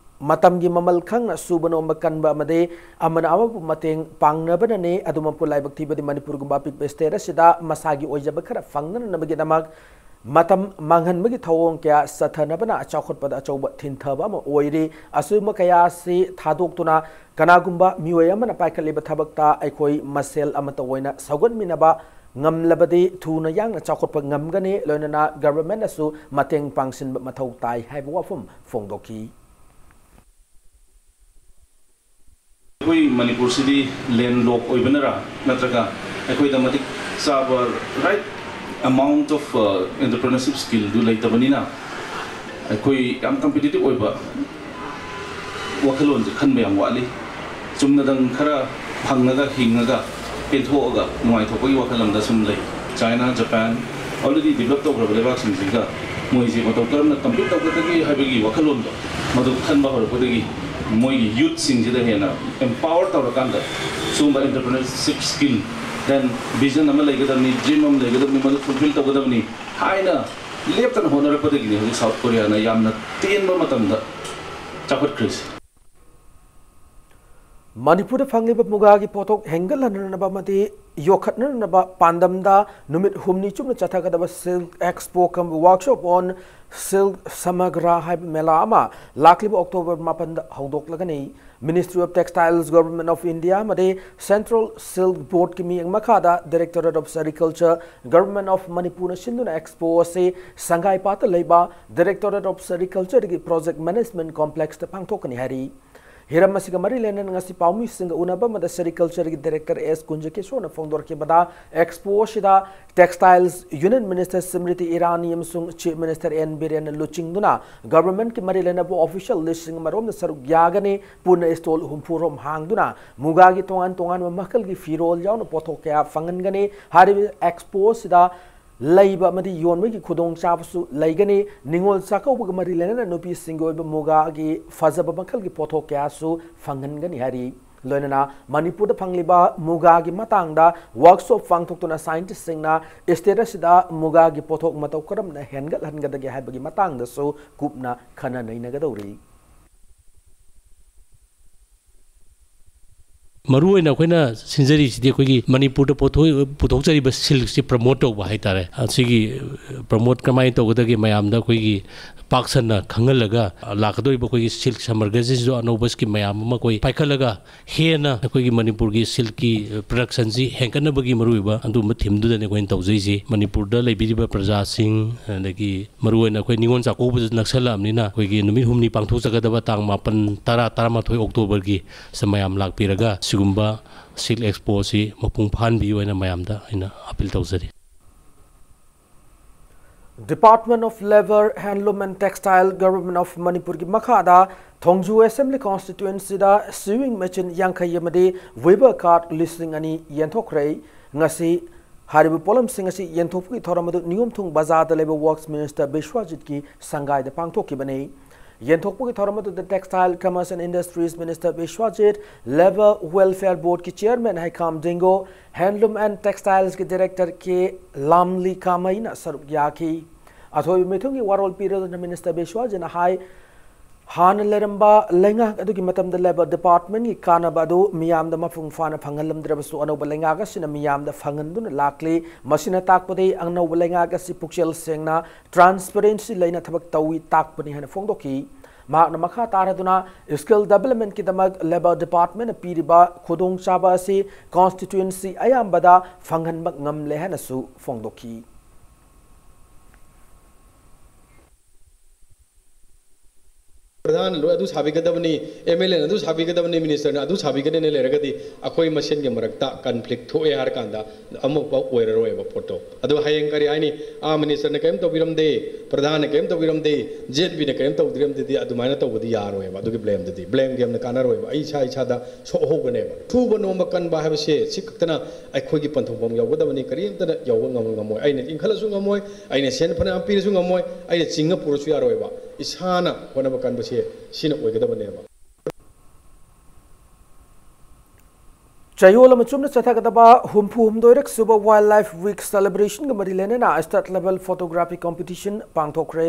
ꯃꯇꯝꯒꯤ ꯃꯃꯜ ꯈꯪꯅ ꯁꯨꯕ ꯅꯣꯝꯕ ꯀꯟꯕ ꯑꯃꯗꯤ ꯑꯃꯅ ꯑꯃꯕꯨ ꯃꯇꯦꯡ ꯄꯥꯡꯅꯕꯅꯅꯤ꯫ ꯑꯗꯨꯃꯛꯄꯨ ꯂꯥꯏꯕꯛ ꯊꯤꯕꯗꯤ ꯃꯅꯤꯄꯨꯔꯒꯨꯝꯕ ꯑꯄꯤꯛꯄ state ꯑꯁꯤꯗ ꯃꯁꯥꯒꯤ ꯑꯣꯏꯖꯕ ꯈꯔ ꯐꯪꯅꯅꯕꯒꯤꯗꯃꯛ ꯃꯇꯝ ꯃꯥꯡꯍꯟꯕꯒꯤ ꯊꯧꯑꯣꯡ ꯀꯌꯥ ꯆꯠꯊꯅꯕꯅ ꯆꯥꯎꯈꯠꯄꯗ ꯑꯆꯧꯕ ꯊꯤꯟꯊꯕ ꯑꯃ ꯑꯣꯏꯔꯤ꯫ ꯑꯁꯤꯒꯨꯝꯕ ꯀꯌꯥ ꯑꯁꯤ ꯊꯥꯗꯣꯛꯇꯨꯅ ꯀꯅꯥꯒꯨꯝꯕ ꯃꯤꯑꯣꯏ ꯑꯃꯅ ꯄꯥꯏꯈꯠꯂꯤꯕ ꯊꯕꯛꯇ ꯑꯩꯈꯣꯏ ꯃꯁꯦꯜ ꯑꯃꯠꯇ ꯑꯣꯏꯅ ꯁꯧꯒꯠꯃꯤꯟꯅꯕ ꯉꯝꯂꯕꯗꯤ ꯊꯨꯅ ꯌꯥꯡꯅ ꯆꯥꯎꯈꯠꯄ ꯉꯝꯒꯅꯤ, ꯂꯣꯏꯅꯅ governmentꯅꯁꯨ ꯃꯇꯦꯡ ꯄꯥꯡꯁꯤꯟꯕ ꯃꯊꯧ ꯇꯥꯏ ꯍꯥꯏꯕ ꯋꯥꯐꯝ ꯐꯣꯡꯗꯣꯛꯈꯤ꯫ ꯑꯩꯈꯣꯏ ꯃꯅꯤꯄꯨꯔꯁꯤꯗꯤ ꯂꯦꯟ ꯂꯣꯛ ꯑꯣꯏꯕꯅꯔꯥ, ꯅꯠꯇ꯭ꯔꯒ ꯑꯩꯈꯣꯏꯗ ꯃꯇꯤꯛ ꯆꯥꯕ ꯔꯥꯏꯠ ꯑꯦꯃꯥꯎꯟꯠ ꯑꯣꯐ ꯑꯦꯟꯇꯔꯄ꯭ꯔꯤꯅꯔꯁꯤꯞ ꯁ꯭ꯀꯤꯜꯗꯨ ꯂꯩꯇꯕꯅꯤꯅ, ꯑꯩꯈꯣꯏ ꯌꯥꯝ ꯀꯝꯄꯤꯇꯤꯇꯤꯞ ꯑꯣꯏꯕ ꯋꯥꯈꯜꯂꯣꯟꯁꯦ ꯈꯟꯕ ꯌꯥꯝ ꯋꯥꯠꯂꯤ꯫ ꯆꯨꯝꯅꯗꯪ ꯈꯔ ꯐꯪꯉꯒ ꯍꯤꯡꯉꯒ ꯄꯦꯟꯊꯣꯛꯑꯒ ꯅꯨꯡꯉꯥꯏꯊꯣꯛꯄꯒꯤ ꯋꯥꯈꯜ ꯑꯃꯗ ꯁꯨꯝ ꯂꯩ꯫ ꯆꯥꯏꯅꯥ, ꯖꯄꯥꯟ, ꯑꯣꯜꯔꯦꯗꯤ ꯗꯤꯕꯂꯞ ꯇꯧꯈ꯭ꯔꯕ ꯂꯩꯕꯥꯛꯁꯤꯡꯁꯤꯒ ꯃꯣꯏꯁꯦ ꯃꯇꯧ ꯀꯔꯝꯅ ꯀꯝꯄꯤꯠ ꯇꯧꯒꯗꯒꯦ ꯍꯥꯏꯕꯒꯤ ꯋꯥꯈꯜꯂꯣꯟꯗꯣ ꯃꯗꯨ ꯈꯟꯕ ꯍꯧꯔꯛꯄꯗꯒꯤ ꯃꯣꯏꯒꯤ ꯌꯨꯠꯁꯤꯡꯁꯤꯗ ꯍꯦꯟꯅ ꯑꯦꯝꯄꯥꯋꯔ ꯇꯧꯔꯀꯥꯟꯗ ꯁꯤꯒꯨꯝꯕ ꯑꯦꯟꯇꯔꯄ꯭ꯔꯤꯅꯔꯁꯤꯞ ꯁ꯭ꯀꯤꯜ, ꯗꯦꯟ ꯚꯤꯖꯟ ꯑꯃ ꯂꯩꯒꯗꯕꯅꯤ, ꯗ꯭ꯔꯤꯝ ꯑꯃ ꯂꯩꯒꯗꯕꯅꯤ, ꯃꯗꯨ ꯐꯨꯜꯐꯤꯜ ꯇꯧꯒꯗꯕꯅꯤ ꯍꯥꯏꯅ ꯂꯦꯞꯇꯅ ꯍꯣꯠꯅꯔꯛꯄꯗꯒꯤꯅꯤ ꯍꯧꯖꯤꯛ ꯁꯥꯎꯠ ꯀꯣꯔꯤꯌꯥꯅ ꯌꯥꯝꯅ ꯇꯦꯟꯕ ꯃꯇꯝꯗ ꯆꯥꯎꯈꯠꯈ꯭ꯔꯤꯁꯦ꯫ ꯃꯅꯤꯄꯨꯔꯗ ꯐꯪꯂꯤꯕ ꯃꯨꯒꯥꯒꯤ ꯄꯣꯠꯊꯣꯛ ꯍꯦꯟꯒꯠꯍꯟꯅꯅꯕ ꯑꯃꯗꯤ ꯌꯣꯛꯈꯠꯅꯅꯕ ꯄꯥꯟꯗꯝꯗ ꯅꯨꯃꯤꯠ ꯍꯨꯝꯅꯤ ꯆꯨꯞꯅ ꯆꯠꯊꯒꯗꯕ Silk Expo cum Workshop on Silk Samagra ꯍꯥꯏꯕ ꯃꯦꯂꯥ ꯑꯃ ꯂꯥꯛꯂꯤꯕ ꯑꯣꯛꯇꯣꯕꯔ ꯃꯥꯄꯟꯗ ꯍꯧꯗꯣꯛꯂꯒꯅꯤ꯫ Ministry of Textiles, Government of India ꯑꯃꯗꯤ Central Silk Boardꯀꯤ ꯃꯤꯠꯌꯦꯡ ꯃꯈꯥꯗ Directorate of Sericulture, Government of ꯃꯅꯤꯄꯨꯔꯅ ꯁꯤꯟꯗꯨꯅ ꯑꯦꯛꯁꯄꯣ ꯑꯁꯤ ꯁꯪꯒꯥꯏꯄꯥꯠꯇ ꯂꯩꯕ Directorate of Sericultureꯒꯤ Project Management Complexꯇ ꯄꯥꯡꯊꯣꯛꯀꯅꯤ ꯍꯥꯏꯔꯤ꯫ ꯍꯤꯔꯝ ꯑꯁꯤꯒ ꯃꯔꯤ ꯂꯩꯅꯅ ꯉꯁꯤ ꯄꯥꯎꯃꯤꯁꯤꯡꯒ ꯎꯅꯕ ꯑꯃꯗ Sericultureꯒꯤ Director S ꯀꯨꯟꯖꯀꯤꯁꯣꯔꯅ ꯐꯣꯡꯗꯣꯔꯛꯈꯤꯕꯗ, ꯑꯦꯛꯁꯄꯣ ꯑꯁꯤꯗ Textiles Union Minister ꯁ꯭ꯃ꯭ꯔꯤꯇꯤ ꯏꯔꯥꯅꯤ ꯑꯃꯁꯨꯡ Chief Minister N ꯕꯤꯔꯦꯟꯅ ꯂꯨꯆꯤꯡꯗꯨꯅ ꯒꯚꯔꯟꯃꯦꯟꯠꯀꯤ ꯃꯔꯤ ꯂꯩꯅꯕ ꯑꯣꯐꯤꯁꯤꯌꯦꯜ ꯂꯤꯁꯁꯤꯡ ꯑꯃꯔꯣꯝꯗ ꯁꯔꯨꯛ ꯌꯥꯒꯅꯤ꯫ ꯄꯨꯟꯅ ꯁ꯭ꯇꯣꯜ ꯍꯨꯝꯐꯨ ꯔꯣꯝ ꯍꯥꯡꯗꯨꯅ ꯃꯨꯒꯥꯒꯤ ꯇꯣꯉꯥꯟ ꯇꯣꯉꯥꯟꯕ ꯃꯈꯜꯒꯤ ꯐꯤꯔꯣꯜ ꯌꯥꯎꯅ ꯄꯣꯠꯊꯣꯛ ꯀꯌꯥ ꯐꯪꯍꯟꯒꯅꯤ꯫ ꯍꯥꯏꯔꯤꯕ ꯑꯦꯛꯁꯄꯣ ꯑꯁꯤꯗ ꯂꯩꯕ ꯑꯃꯗꯤ ꯌꯣꯟꯕꯒꯤ ꯈꯨꯗꯣꯡꯆꯥꯕꯁꯨ ꯂꯩꯒꯅꯤ꯫ ꯅꯤꯉꯣꯜ ꯆꯥꯛꯀꯧꯕꯒ ꯃꯔꯤ ꯂꯩꯅꯅ ꯅꯨꯄꯤꯁꯤꯡꯒꯤ ꯑꯣꯏꯕ ꯃꯨꯒꯥꯒꯤ ꯐꯖꯕ ꯃꯈꯜꯒꯤ ꯄꯣꯠꯊꯣꯛ ꯀꯌꯥꯁꯨ ꯐꯪꯍꯟꯒꯅꯤ ꯍꯥꯏꯔꯤ꯫ ꯂꯣꯏꯅꯅ ꯃꯅꯤꯄꯨꯔꯗ ꯐꯪꯂꯤꯕ ꯃꯨꯒꯥꯒꯤ ꯃꯇꯥꯡꯗ ꯋꯥꯔꯛꯁꯣꯞ ꯄꯥꯡꯊꯣꯛꯇꯨꯅ ꯁꯥꯏꯟꯇꯤꯁꯁꯤꯡꯅ ꯁ꯭ꯇꯦꯠ ꯑꯁꯤꯗ ꯃꯨꯒꯥꯒꯤ ꯄꯣꯠꯊꯣꯛ ꯃꯇꯧ ꯀꯔꯝꯅ ꯍꯦꯟꯒꯠꯍꯟꯒꯗꯒꯦ ꯍꯥꯏꯕꯒꯤ ꯃꯇꯥꯡꯗꯁꯨ ꯀꯨꯞꯅ ꯈꯟꯅ ꯅꯩꯅꯒꯗꯧꯔꯤ꯫ ꯃꯔꯨ ꯑꯣꯏꯅ ꯑꯩꯈꯣꯏꯅ ꯁꯤꯟꯖꯔꯤꯁꯤꯗꯤ ꯑꯩꯈꯣꯏꯒꯤ ꯃꯅꯤꯄꯨꯔꯗ ꯄꯨꯊꯣꯛ-, ꯄꯨꯊꯣꯛꯆꯔꯤꯕ ꯁꯤꯜꯛꯁꯤ ꯄ꯭ꯔꯃꯣꯠ ꯇꯧꯕ ꯍꯥꯏꯇꯥꯔꯦ꯫ ꯑꯁꯤꯒꯤ ꯄ꯭ꯔꯃꯣꯠ ꯀꯃꯥꯏꯅ ꯇꯧꯒꯗꯒꯦ, ꯃꯌꯥꯝꯗ ꯑꯩꯈꯣꯏꯒꯤ ꯄꯥꯛ ꯁꯟꯅ ꯈꯪꯍꯜꯂꯒ, ꯂꯥꯛꯀꯗꯧꯔꯤꯕ ꯑꯩꯈꯣꯏꯒꯤ ꯁꯤꯜꯛ ꯁꯝꯃꯔꯒꯁꯤꯁꯨ ꯑꯅꯧꯕ ꯁ꯭ꯀꯤꯝ ꯃꯌꯥꯝ ꯑꯃ ꯑꯩꯈꯣꯏ ꯄꯥꯏꯈꯠꯂꯒ, ꯍꯦꯟꯅ ꯑꯩꯈꯣꯏꯒꯤ ꯃꯅꯤꯄꯨꯔꯒꯤ ꯁꯤꯜꯛꯀꯤ ꯄ꯭ꯔꯗꯛꯁꯟꯁꯤ ꯍꯦꯟꯒꯠꯅꯕꯒꯤ ꯃꯔꯨꯑꯣꯏꯕ ꯑꯗꯨꯒꯨꯝꯕ ꯊꯤꯝꯗꯨꯗꯅꯤ ꯑꯩꯈꯣꯏꯅ ꯇꯧꯖꯩꯁꯤ꯫ ꯃꯅꯤꯄꯨꯔꯗ ꯂꯩꯕꯤꯔꯤꯕ ꯄ꯭ꯔꯖꯥꯁꯤꯡ, ꯑꯗꯒꯤ ꯃꯔꯨꯑꯣꯏꯅ ꯑꯩꯈꯣꯏ ꯅꯤꯉꯣꯜ ꯆꯥꯛꯀꯧꯕꯁꯨ ꯅꯛꯁꯜꯂꯛꯑꯕꯅꯤꯅ, ꯑꯩꯈꯣꯏꯒꯤ ꯅꯨꯃꯤꯠ ꯍꯨꯝꯅꯤ ꯄꯥꯡꯊꯣꯛꯆꯒꯗꯕ ꯇꯥꯡ ꯃꯥꯄꯟ, ꯇꯔꯥ, ꯇꯔꯥꯃꯥꯊꯣꯏ ꯑꯣꯛꯇꯣꯕꯔꯒꯤ ꯁꯤꯗ ꯃꯌꯥꯝ ꯂꯥꯛꯄꯤꯔꯒ ꯁꯤꯒꯨꯝꯕ ꯁꯤꯜꯛ ꯑꯦꯛꯁꯄꯣ ꯑꯁꯤ ꯃꯄꯨꯡ ꯐꯥꯍꯟꯕꯤꯌꯨ ꯍꯥꯏꯅ ꯃꯌꯥꯝꯗ ꯑꯩꯅ ꯑꯄꯤꯜ ꯇꯧꯖꯔꯤ꯫ Department of Labour, Handloom and Textile, Government of ꯃꯅꯤꯄꯨꯔꯒꯤ ꯃꯈꯥꯗ ꯊꯣꯡꯖꯨ Assembly Constituencyꯗ sewing machine ꯌꯥꯡꯈꯩ ꯑꯃꯗꯤ weaver cart ꯂꯤꯁꯤꯡ ꯑꯅꯤ ꯌꯦꯟꯊꯣꯛꯈ꯭ꯔꯦ꯫ ꯉꯁꯤ ꯍꯥꯏꯔꯤꯕ ꯄꯣꯠꯂꯝꯁꯤꯡ ꯑꯁꯤ ꯌꯦꯟꯊꯣꯛꯄꯒꯤ ꯊꯧꯔꯝ ꯑꯗꯨ ꯅꯤꯌꯣꯝꯊꯣꯡ ꯕꯖꯥꯔꯗ ꯂꯩꯕ Works Minister ꯕꯤꯁ꯭ꯋꯥꯖꯤꯠꯀꯤ ꯁꯪꯒꯥꯏꯗ ꯄꯥꯡꯊꯣꯛꯈꯤꯕꯅꯤ꯫ ꯌꯦꯟꯊꯣꯛꯄꯒꯤ ꯊꯧꯔꯝ ꯑꯗꯨꯗ Textile, Commerce and Industries Minister ꯕꯤꯁ꯭ꯋꯥꯖꯤꯠ, Labour Welfare Boardꯀꯤ Chairman ꯍꯩꯈꯥꯝ ꯗꯤꯡꯒꯣ, Handloom and Textilesꯀꯤ Director ꯀꯦ ꯂꯥꯝꯂꯤ ꯀꯥꯃꯩꯅ ꯁꯔꯨꯛ ꯌꯥꯈꯤ꯫ ꯑꯊꯣꯏꯕ ꯃꯤꯊꯨꯡꯒꯤ ꯋꯥꯔꯣꯜ ꯄꯤꯔꯗꯨꯅ Minister ꯕꯤꯁ꯭ꯋꯥꯖꯤꯠꯅ ꯍꯥꯏ, ꯍꯥꯟꯅ ꯂꯩꯔꯝꯕ ꯂꯩꯉꯥꯛ ꯑꯗꯨꯒꯤ ꯃꯇꯝꯗ Labour Departmentꯀꯤ ꯀꯥꯟꯅꯕ ꯑꯗꯨ ꯃꯤꯌꯥꯝꯗ ꯃꯄꯨꯡ ꯐꯥꯅ ꯐꯪꯍꯜꯂꯝꯗ꯭ꯔꯕꯁꯨ, ꯑꯅꯧꯕ ꯂꯩꯉꯥꯛ ꯑꯁꯤꯅ ꯃꯤꯌꯥꯝꯗ ꯐꯪꯍꯟꯗꯨꯅ ꯂꯥꯛꯂꯤ꯫ ꯃꯁꯤꯅ ꯇꯥꯛꯄꯗꯤ ꯑꯅꯧꯕ ꯂꯩꯉꯥꯛ ꯑꯁꯤ ꯄꯨꯛꯆꯦꯜ ꯁꯦꯡꯅ, transparency ꯂꯩꯅ ꯊꯕꯛ ꯇꯧꯏ ꯇꯥꯛꯄꯅꯤ ꯍꯥꯏꯅ ꯐꯣꯡꯗꯣꯛꯈꯤ꯫ ꯃꯍꯥꯛꯅ ꯃꯈꯥ ꯇꯥꯔꯗꯨꯅ, Skill Developmentꯀꯤꯗꯃꯛ Labour Departmentꯅ ꯄꯤꯔꯤꯕ ꯈꯨꯗꯣꯡꯆꯥꯕ ꯑꯁꯤ constituency ꯑꯌꯥꯝꯕꯗ ꯐꯪꯍꯟꯕ ꯉꯝꯂꯦ ꯍꯥꯏꯅꯁꯨ ꯐꯣꯡꯗꯣꯛꯈꯤ꯫ ꯄ꯭ꯔꯙꯥꯟꯅ ꯂꯣꯏ ꯑꯗꯨ ꯁꯥꯕꯤꯒꯗꯕꯅꯤ, MLAꯅ ꯑꯗꯨ ꯁꯥꯕꯤꯒꯗꯕꯅꯤ, ministerꯅ ꯑꯗꯨ ꯁꯥꯕꯤꯒꯗꯕꯅꯤ ꯂꯩꯔꯒꯗꯤ ꯑꯩꯈꯣꯏ ꯃꯁꯦꯟꯒꯤ ꯃꯔꯛꯇ conflict ꯊꯣꯛꯑꯦ ꯍꯥꯏꯔ ꯀꯥꯟꯗ ꯑꯃꯐꯥꯎ ꯑꯣꯏꯔꯔꯣꯏꯕ ꯄꯣꯠꯇꯣ꯫ ꯑꯗꯣ ꯍꯌꯦꯡ ꯀꯔꯤ ꯍꯥꯏꯅꯤ, ꯑꯥ ministerꯅ ꯀꯔꯤꯝ ꯇꯧꯕꯤꯔꯝꯗꯦ, ꯄ꯭ꯔꯙꯥꯟꯅ ꯀꯔꯤꯝ ꯇꯧꯕꯤꯔꯝꯗꯦ, ZPꯅ ꯀꯔꯤꯝ ꯇꯧꯕꯤꯔꯝꯗꯦꯗꯤ ꯑꯗꯨꯃꯥꯏꯅ ꯇꯧꯕꯗꯤ ꯌꯥꯔꯣꯏꯕ꯫ ꯑꯗꯨꯒꯤ blameꯗꯨꯗꯤ, blame gameꯅ ꯀꯥꯟꯅꯔꯣꯏꯕ꯫ ꯑꯩ ꯏꯁꯥ ꯏꯁꯥꯗ ꯁꯣꯛꯍꯧꯕꯅꯦꯕ꯫ ꯁꯨꯕ ꯅꯣꯝꯕ ꯀꯟꯕ ꯍꯥꯏꯕꯁꯦ ꯁꯤ ꯈꯛꯇꯅ ꯑꯩꯈꯣꯏꯒꯤ ꯄꯟꯊꯨꯡꯐꯝ ꯌꯧꯒꯗꯕꯅꯤ꯫ ꯀꯔꯤꯝꯇꯅ ꯌꯧꯕ ꯉꯝ-, ꯉꯝꯃꯣꯏ꯫ ꯑꯩꯅ ꯏꯟꯈꯠꯂꯁꯨ ꯉꯝꯃꯣꯏ, ꯑꯩꯅ ꯁꯦꯟ ꯐꯅꯌꯥꯝ ꯄꯤꯔꯁꯨ ꯉꯝꯃꯣꯏ, ꯑꯩꯅ ꯆꯤꯡꯉ ꯄꯨꯔꯁꯨ ꯌꯥꯔꯣꯏꯕ꯫ ꯏꯁꯥꯅ ꯍꯣꯠꯅꯕ ꯀꯟꯕꯁꯦ ꯁꯤꯅ ꯑꯣꯏꯒꯗꯕꯅꯦꯕ꯫ ꯆꯌꯣꯜ ꯑꯃ ꯆꯨꯞꯅ ꯆꯠꯊꯒꯗꯕ ꯍꯨꯝꯐꯨ ꯍꯨꯝꯗꯣꯏꯔꯛ ꯁꯨꯕ Wildlife Week celebrationꯒ ꯃꯔꯤ ꯂꯩꯅꯅ state level photography competition ꯄꯥꯡꯊꯣꯛꯈ꯭ꯔꯦ꯫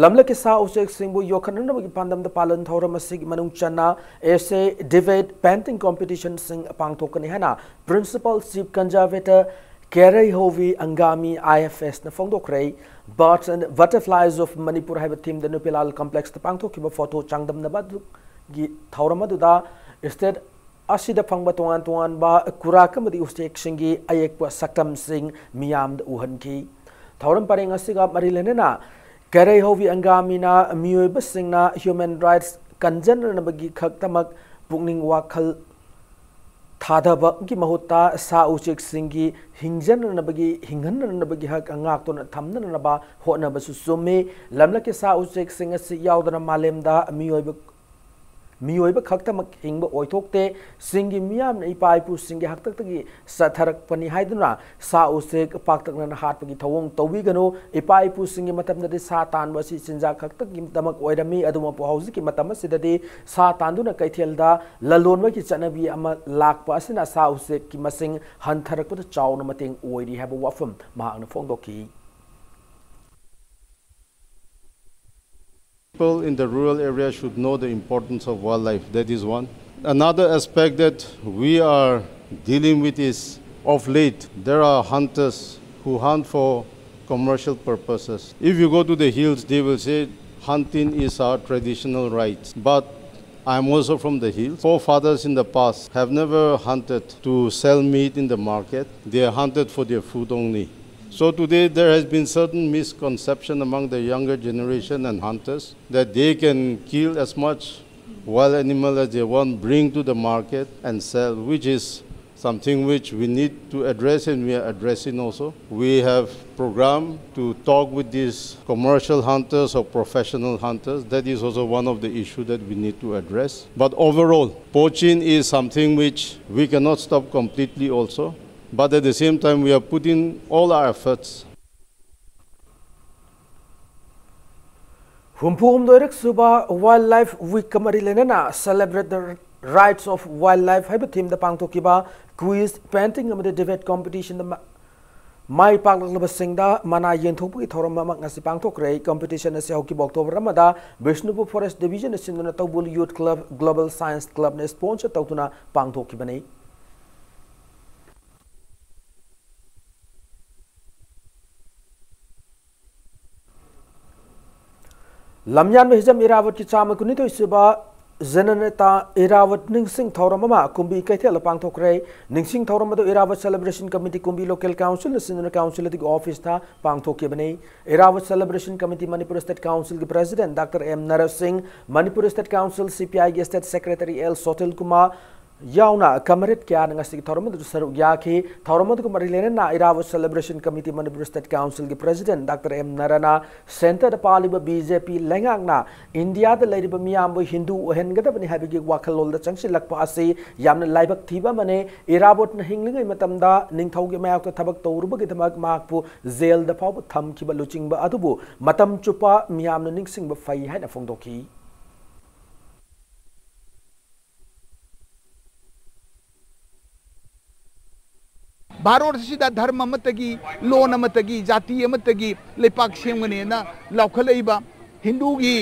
ꯂꯝꯂꯛꯀꯤ ꯁꯥ ꯎꯆꯦꯛꯁꯤꯡꯕꯨ ꯌꯣꯛꯈꯠꯅꯅꯕꯒꯤ ꯄꯥꯟꯗꯝꯗ ꯄꯥꯂꯟ ꯊꯧꯔꯝ ꯑꯁꯤꯒꯤ ꯃꯅꯨꯡ ꯆꯟꯅ essay, debate, painting competitionꯁꯤꯡ ꯄꯥꯡꯊꯣꯛꯀꯅꯤ ꯍꯥꯏꯅ Principal Chief Conservator ꯀꯦꯔꯩꯍꯧꯕꯤ Angami IFSꯅ ꯐꯣꯡꯗꯣꯛꯈ꯭ꯔꯦ꯫ Birds and Butterflies of Manipur ꯍꯥꯏꯕ themeꯗ ꯅꯨꯄꯤꯂꯥꯜ complexꯇ ꯄꯥꯡꯊꯣꯛꯈꯤꯕ photo ꯆꯥꯡꯗꯝꯅꯕ ꯑꯗꯨꯒꯤ ꯊꯧꯔꯝ ꯑꯗꯨꯗ state ꯑꯁꯤꯗ ꯐꯪꯕ ꯇꯣꯉꯥꯟ ꯇꯣꯉꯥꯟꯕ ꯀꯨꯔꯥꯛ ꯑꯃꯗꯤ ꯎꯆꯦꯛꯁꯤꯡꯒꯤ ꯑꯌꯦꯛꯄ ꯁꯛꯇꯝꯁꯤꯡ ꯃꯤꯌꯥꯝꯗ ꯎꯍꯟꯈꯤ꯫ ꯊꯧꯔꯝ ꯄꯔꯦꯡ ꯑꯁꯤꯒ ꯃꯔꯤ ꯂꯩꯅꯅ ꯀꯦꯔꯩꯍꯧꯕꯤ ꯑꯪꯒꯥꯃꯤꯅ ꯃꯤꯑꯣꯏꯕꯁꯤꯡꯅ human rights ꯀꯟꯖꯅꯅꯕꯒꯤ ꯈꯛꯇꯃꯛ ꯄꯨꯛꯅꯤꯡ ꯋꯥꯈꯜ ꯊꯥꯗꯕꯒꯤ ꯃꯍꯨꯠꯇ ꯁꯥ ꯎꯆꯦꯛꯁꯤꯡꯒꯤ ꯍꯤꯡꯖꯅꯅꯕꯒꯤ, ꯍꯤꯡꯍꯟꯅꯅꯕꯒꯤ ꯍꯛ ꯉꯥꯛꯇꯨꯅ ꯊꯝꯅꯅꯕ ꯍꯣꯠꯅꯕꯁꯨ ꯆꯨꯝꯃꯤ꯫ ꯂꯝꯂꯛꯀꯤ ꯁꯥ ꯎꯆꯦꯛꯁꯤꯡ ꯑꯁꯤ ꯌꯥꯎꯗꯅ ꯃꯥꯂꯦꯝꯗ ꯃꯤꯑꯣꯏꯕ, ꯃꯤꯑꯣꯏꯕ ꯈꯛꯇꯃꯛ ꯍꯤꯡꯕ ꯑꯣꯏꯊꯣꯛꯇꯦ꯫ ꯆꯤꯡꯒꯤ ꯃꯤꯌꯥꯝꯅ ꯏꯄꯥ ꯏꯄꯨꯁꯤꯡꯒꯤ ꯍꯥꯛꯇꯛꯇꯒꯤ ꯆꯠꯊꯔꯛꯄꯅꯤ ꯍꯥꯏꯗꯨꯅ ꯁꯥ ꯎꯆꯦꯛ ꯄꯥꯛꯇꯛꯅꯅ ꯍꯥꯠꯄꯒꯤ ꯊꯧꯑꯣꯡ ꯇꯧꯕꯤꯒꯅꯨ꯫ ꯏꯄꯥ ꯏꯄꯨꯁꯤꯡꯒꯤ ꯃꯇꯝꯗꯗꯤ ꯁꯥ ꯇꯥꯟꯕ ꯑꯁꯤ ꯆꯤꯟꯖꯥꯛ ꯈꯛꯇꯒꯤꯗꯃꯛ ꯑꯣꯏꯔꯝꯃꯤ, ꯑꯗꯨꯕꯨ ꯍꯧꯖꯤꯛꯀꯤ ꯃꯇꯝ ꯑꯁꯤꯗꯗꯤ ꯁꯥ ꯇꯥꯟꯗꯨꯅ ꯀꯩꯊꯦꯜꯗ ꯂꯂꯣꯟꯕꯒꯤ ꯆꯠꯅꯕꯤ ꯑꯃ ꯂꯥꯛꯄ ꯑꯁꯤꯅ ꯁꯥ ꯎꯆꯦꯛꯀꯤ ꯃꯁꯤꯡ ꯍꯟꯊꯔꯛꯄꯗ ꯆꯥꯎꯅ ꯃꯇꯦꯡ ꯑꯣꯏꯔꯤ ꯍꯥꯏꯕ ꯋꯥꯐꯝ ꯃꯍꯥꯛꯅ ꯐꯣꯡꯗꯣꯛꯈꯤ꯫ People in the rural area should know the importance of wildlife. That is one. Another aspect that we are dealing with is, of late, there are hunters who hunt for commercial purposes. If you go to the hills, they will say hunting is our traditional right. But I'm also from the hills. Forefathers in the past have never hunted to sell meat in the market. They hunted for their food only. So today there has been certain misconception among the younger generation and hunters that they can kill as much wild animal as they want, bring to the market and sell, which is something which we need to address, and we are addressing also. We have program to talk with these commercial hunters or professional hunters. That is also one of the issues that we need to address. But overall, poaching is something which we cannot stop completely also. But at the same time, we are putting all our efforts. ꯍꯨꯝꯐꯨ ꯍꯨꯝꯗꯣꯏꯔꯛ ꯁꯨꯕ Wildlife Weekꯀ ꯃꯔꯤ ꯂꯩꯅꯅ Celebrate the Rights of Wildlife ꯍꯥꯏꯕ themeꯗ ꯄꯥꯡꯊꯣꯛꯈꯤꯕ quiz, painting ꯑꯃꯗꯤ debate competitionꯗ ꯃ-, ꯃꯥꯏ ꯄꯥꯛꯂꯛꯂꯕꯁꯤꯡꯗ ꯃꯅꯥ ꯌꯦꯟꯊꯣꯛꯄꯒꯤ ꯊꯧꯔꯝ ꯑꯃ ꯉꯁꯤ ꯄꯥꯡꯊꯣꯛꯈ꯭ꯔꯦ꯫ Competition ꯑꯁꯤ ꯍꯧꯈꯤꯕ October ꯑꯃꯗ ꯕꯤꯁꯅꯨꯄꯨꯔ Forest Division ꯅ ꯁꯤꯟꯗꯨꯅ ꯇꯧꯕꯨꯜ Youth Club, Global Science Club ꯅ sponsor ꯇꯧꯗꯨꯅ ꯄꯥꯡꯊꯣꯛꯈꯤꯕꯅꯤ꯫ ꯂꯝꯌꯥꯟꯕ ꯍꯤꯖꯝ ꯏꯔꯥꯕꯣꯠꯀꯤ ꯆꯥꯝꯃ ꯀꯨꯟꯅꯤꯊꯣꯏ ꯁꯨꯕ ꯖꯅꯅꯦꯇꯥ ꯏꯔꯥꯕꯣꯠ ꯅꯤꯡꯁꯤꯡ ꯊꯧꯔꯝ ꯑꯃ ꯀꯨꯝꯕꯤ ꯀꯩꯊꯦꯜꯗ ꯄꯥꯡꯊꯣꯛꯈ꯭ꯔꯦ꯫ ꯅꯤꯡꯁꯤꯡ ꯊꯧꯔꯝ ꯑꯗꯨ ꯏꯔꯥꯕꯣꯠ Celebration Committee ꯀꯨꯝꯕꯤ Local Council ꯅ ꯁꯤꯟꯗꯨꯅ council ꯑꯗꯨꯒꯤ office ꯇ ꯄꯥꯡꯊꯣꯛꯈꯤꯕꯅꯤ꯫ ꯏꯔꯥꯕꯣꯠ Celebration Committee Manipur State Council ꯒꯤ President Doctor M nursing, Manipur State Council C P I ꯒꯤ State Secretary ꯑꯦꯜ ꯁꯣꯇꯤꯜ ꯀꯨꯃꯥꯔ, ꯌꯥꯎꯅ comrade ꯀꯌꯥꯅ ꯉꯁꯤꯒꯤ ꯊꯧꯔꯝ ꯑꯗꯨꯗ ꯁꯔꯨꯛ ꯌꯥꯈꯤ꯫ ꯊꯧꯔꯝ ꯑꯗꯨꯒ ꯃꯔꯤ ꯂꯩꯅꯅ ꯏꯔꯥꯕꯣꯠ Celebration Committee Manipur State Council ꯒꯤ President Doctor ꯑꯦꯝ ꯅꯔꯥꯅ centre ꯗ ꯄꯥꯜꯂꯤꯕ B J P ꯂꯩꯉꯥꯛꯅ ꯏꯟꯗꯤꯌꯥꯗ ꯂꯩꯔꯤꯕ ꯃꯤꯌꯥꯝꯕꯨ ꯍꯤꯟꯗꯨ ꯑꯣꯏꯍꯟꯒꯗꯕꯅꯤ ꯍꯥꯏꯕꯒꯤ ꯋꯥꯈꯜꯂꯣꯟꯗ ꯆꯪꯁꯤꯜꯂꯛꯄ ꯑꯁꯤ ꯌꯥꯝꯅ ꯂꯥꯏꯕꯛ ꯊꯤꯕ ꯑꯃꯅꯤ꯫ ꯏꯔꯥꯕꯣꯠꯅ ꯍꯤꯡꯂꯤꯉꯩ ꯃꯇꯝꯗ ꯅꯤꯡꯊꯧꯒꯤ ꯃꯥꯌꯣꯛꯇ ꯊꯕꯛ ꯇꯧꯔꯨꯕꯒꯤꯗꯃꯛ ꯃꯍꯥꯛꯄꯨ ꯖꯦꯜꯗ ꯐꯥꯎꯕ ꯊꯝꯈꯤꯕ ꯂꯨꯆꯤꯡꯕ ꯑꯗꯨꯕꯨ ꯃꯇꯝ ꯆꯨꯞꯄ ꯃꯤꯌꯥꯝꯅ ꯅꯤꯡꯁꯤꯡꯕ ꯐꯩ ꯍꯥꯏꯅ ꯐꯣꯡꯗꯣꯛꯈꯤ꯫ ꯚꯥꯔꯠ ꯑꯁꯤꯗ ꯙꯔꯃ ꯑꯃꯠꯇꯒꯤ, ꯂꯣꯟ ꯑꯃꯠꯇꯒꯤ, ꯖꯥꯇꯤ ꯑꯃꯠꯇꯒꯤ ꯂꯩꯄꯥꯛ ꯁꯦꯝꯒꯅꯦꯅ ꯂꯥꯎꯈꯠꯂꯛꯏꯕ ꯍꯤꯟꯗꯨꯒꯤ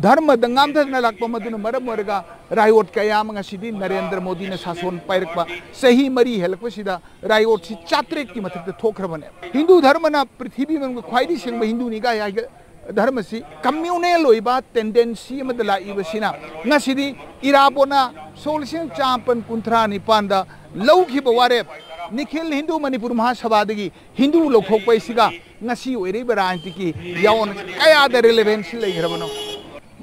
ꯙꯔꯃꯗ ꯉꯥꯝꯊꯗꯅ ꯂꯥꯛꯄ ꯃꯗꯨꯅ ꯃꯔꯝ ꯑꯣꯏꯔꯒ riot ꯀꯌꯥ ꯑꯃ ꯉꯁꯤꯗꯤ ꯅꯔꯦꯟꯗ꯭ꯔ ꯃꯣꯗꯤꯅ ꯁꯥꯁꯣꯟ ꯄꯥꯏꯔꯛꯄ ꯆꯍꯤ ꯃꯔꯤ ꯍꯦꯜꯂꯛꯄꯁꯤꯗ riot ꯁꯤ ꯆꯥꯇ꯭ꯔꯦꯠꯀꯤ ꯃꯊꯛꯇ ꯊꯣꯛꯈ꯭ꯔꯕꯅꯦ꯫ ꯍꯤꯟꯗꯨ ꯙꯔꯃꯅ ꯄ꯭ꯔꯤꯊꯤꯕꯤ ꯃꯅꯨꯡꯗ ꯈ꯭ꯋꯥꯏꯗꯒꯤ ꯁꯦꯡꯕ ꯍꯤꯟꯗꯨꯅꯤ ꯀꯥꯏ ꯍꯥꯏꯒ-, ꯙꯔꯃꯁꯤ communal ꯑꯣꯏꯕ tendency ꯑꯃꯗ ꯂꯥꯛꯏꯕꯁꯤꯅ ꯉꯁꯤꯗꯤ ꯏꯔꯥꯕꯣꯠꯅ ꯁꯣꯛ ꯂꯤꯁꯤꯡ ꯆꯥꯃꯥꯄꯟ ꯀꯨꯟꯊ꯭ꯔꯥ ꯅꯤꯄꯥꯟꯗ ꯂꯧꯈꯤꯕ ꯋꯥꯔꯦꯞ, ꯅꯤꯈꯤꯜ ꯍꯤꯟꯗꯨ ꯃꯅꯤꯄꯨꯔ ꯃꯍꯥꯁꯚꯥꯗꯒꯤ ꯍꯤꯟꯗꯨ ꯂꯧꯊꯣꯛꯄ ꯑꯁꯤꯒ ꯉꯁꯤ ꯑꯣꯏꯔꯤꯕ ꯔꯥꯖꯅꯤꯇꯤꯒꯤ ꯌꯥꯑꯣꯟ ꯀꯌꯥꯗ relevance ꯂꯩꯈ꯭ꯔꯕꯅꯣ?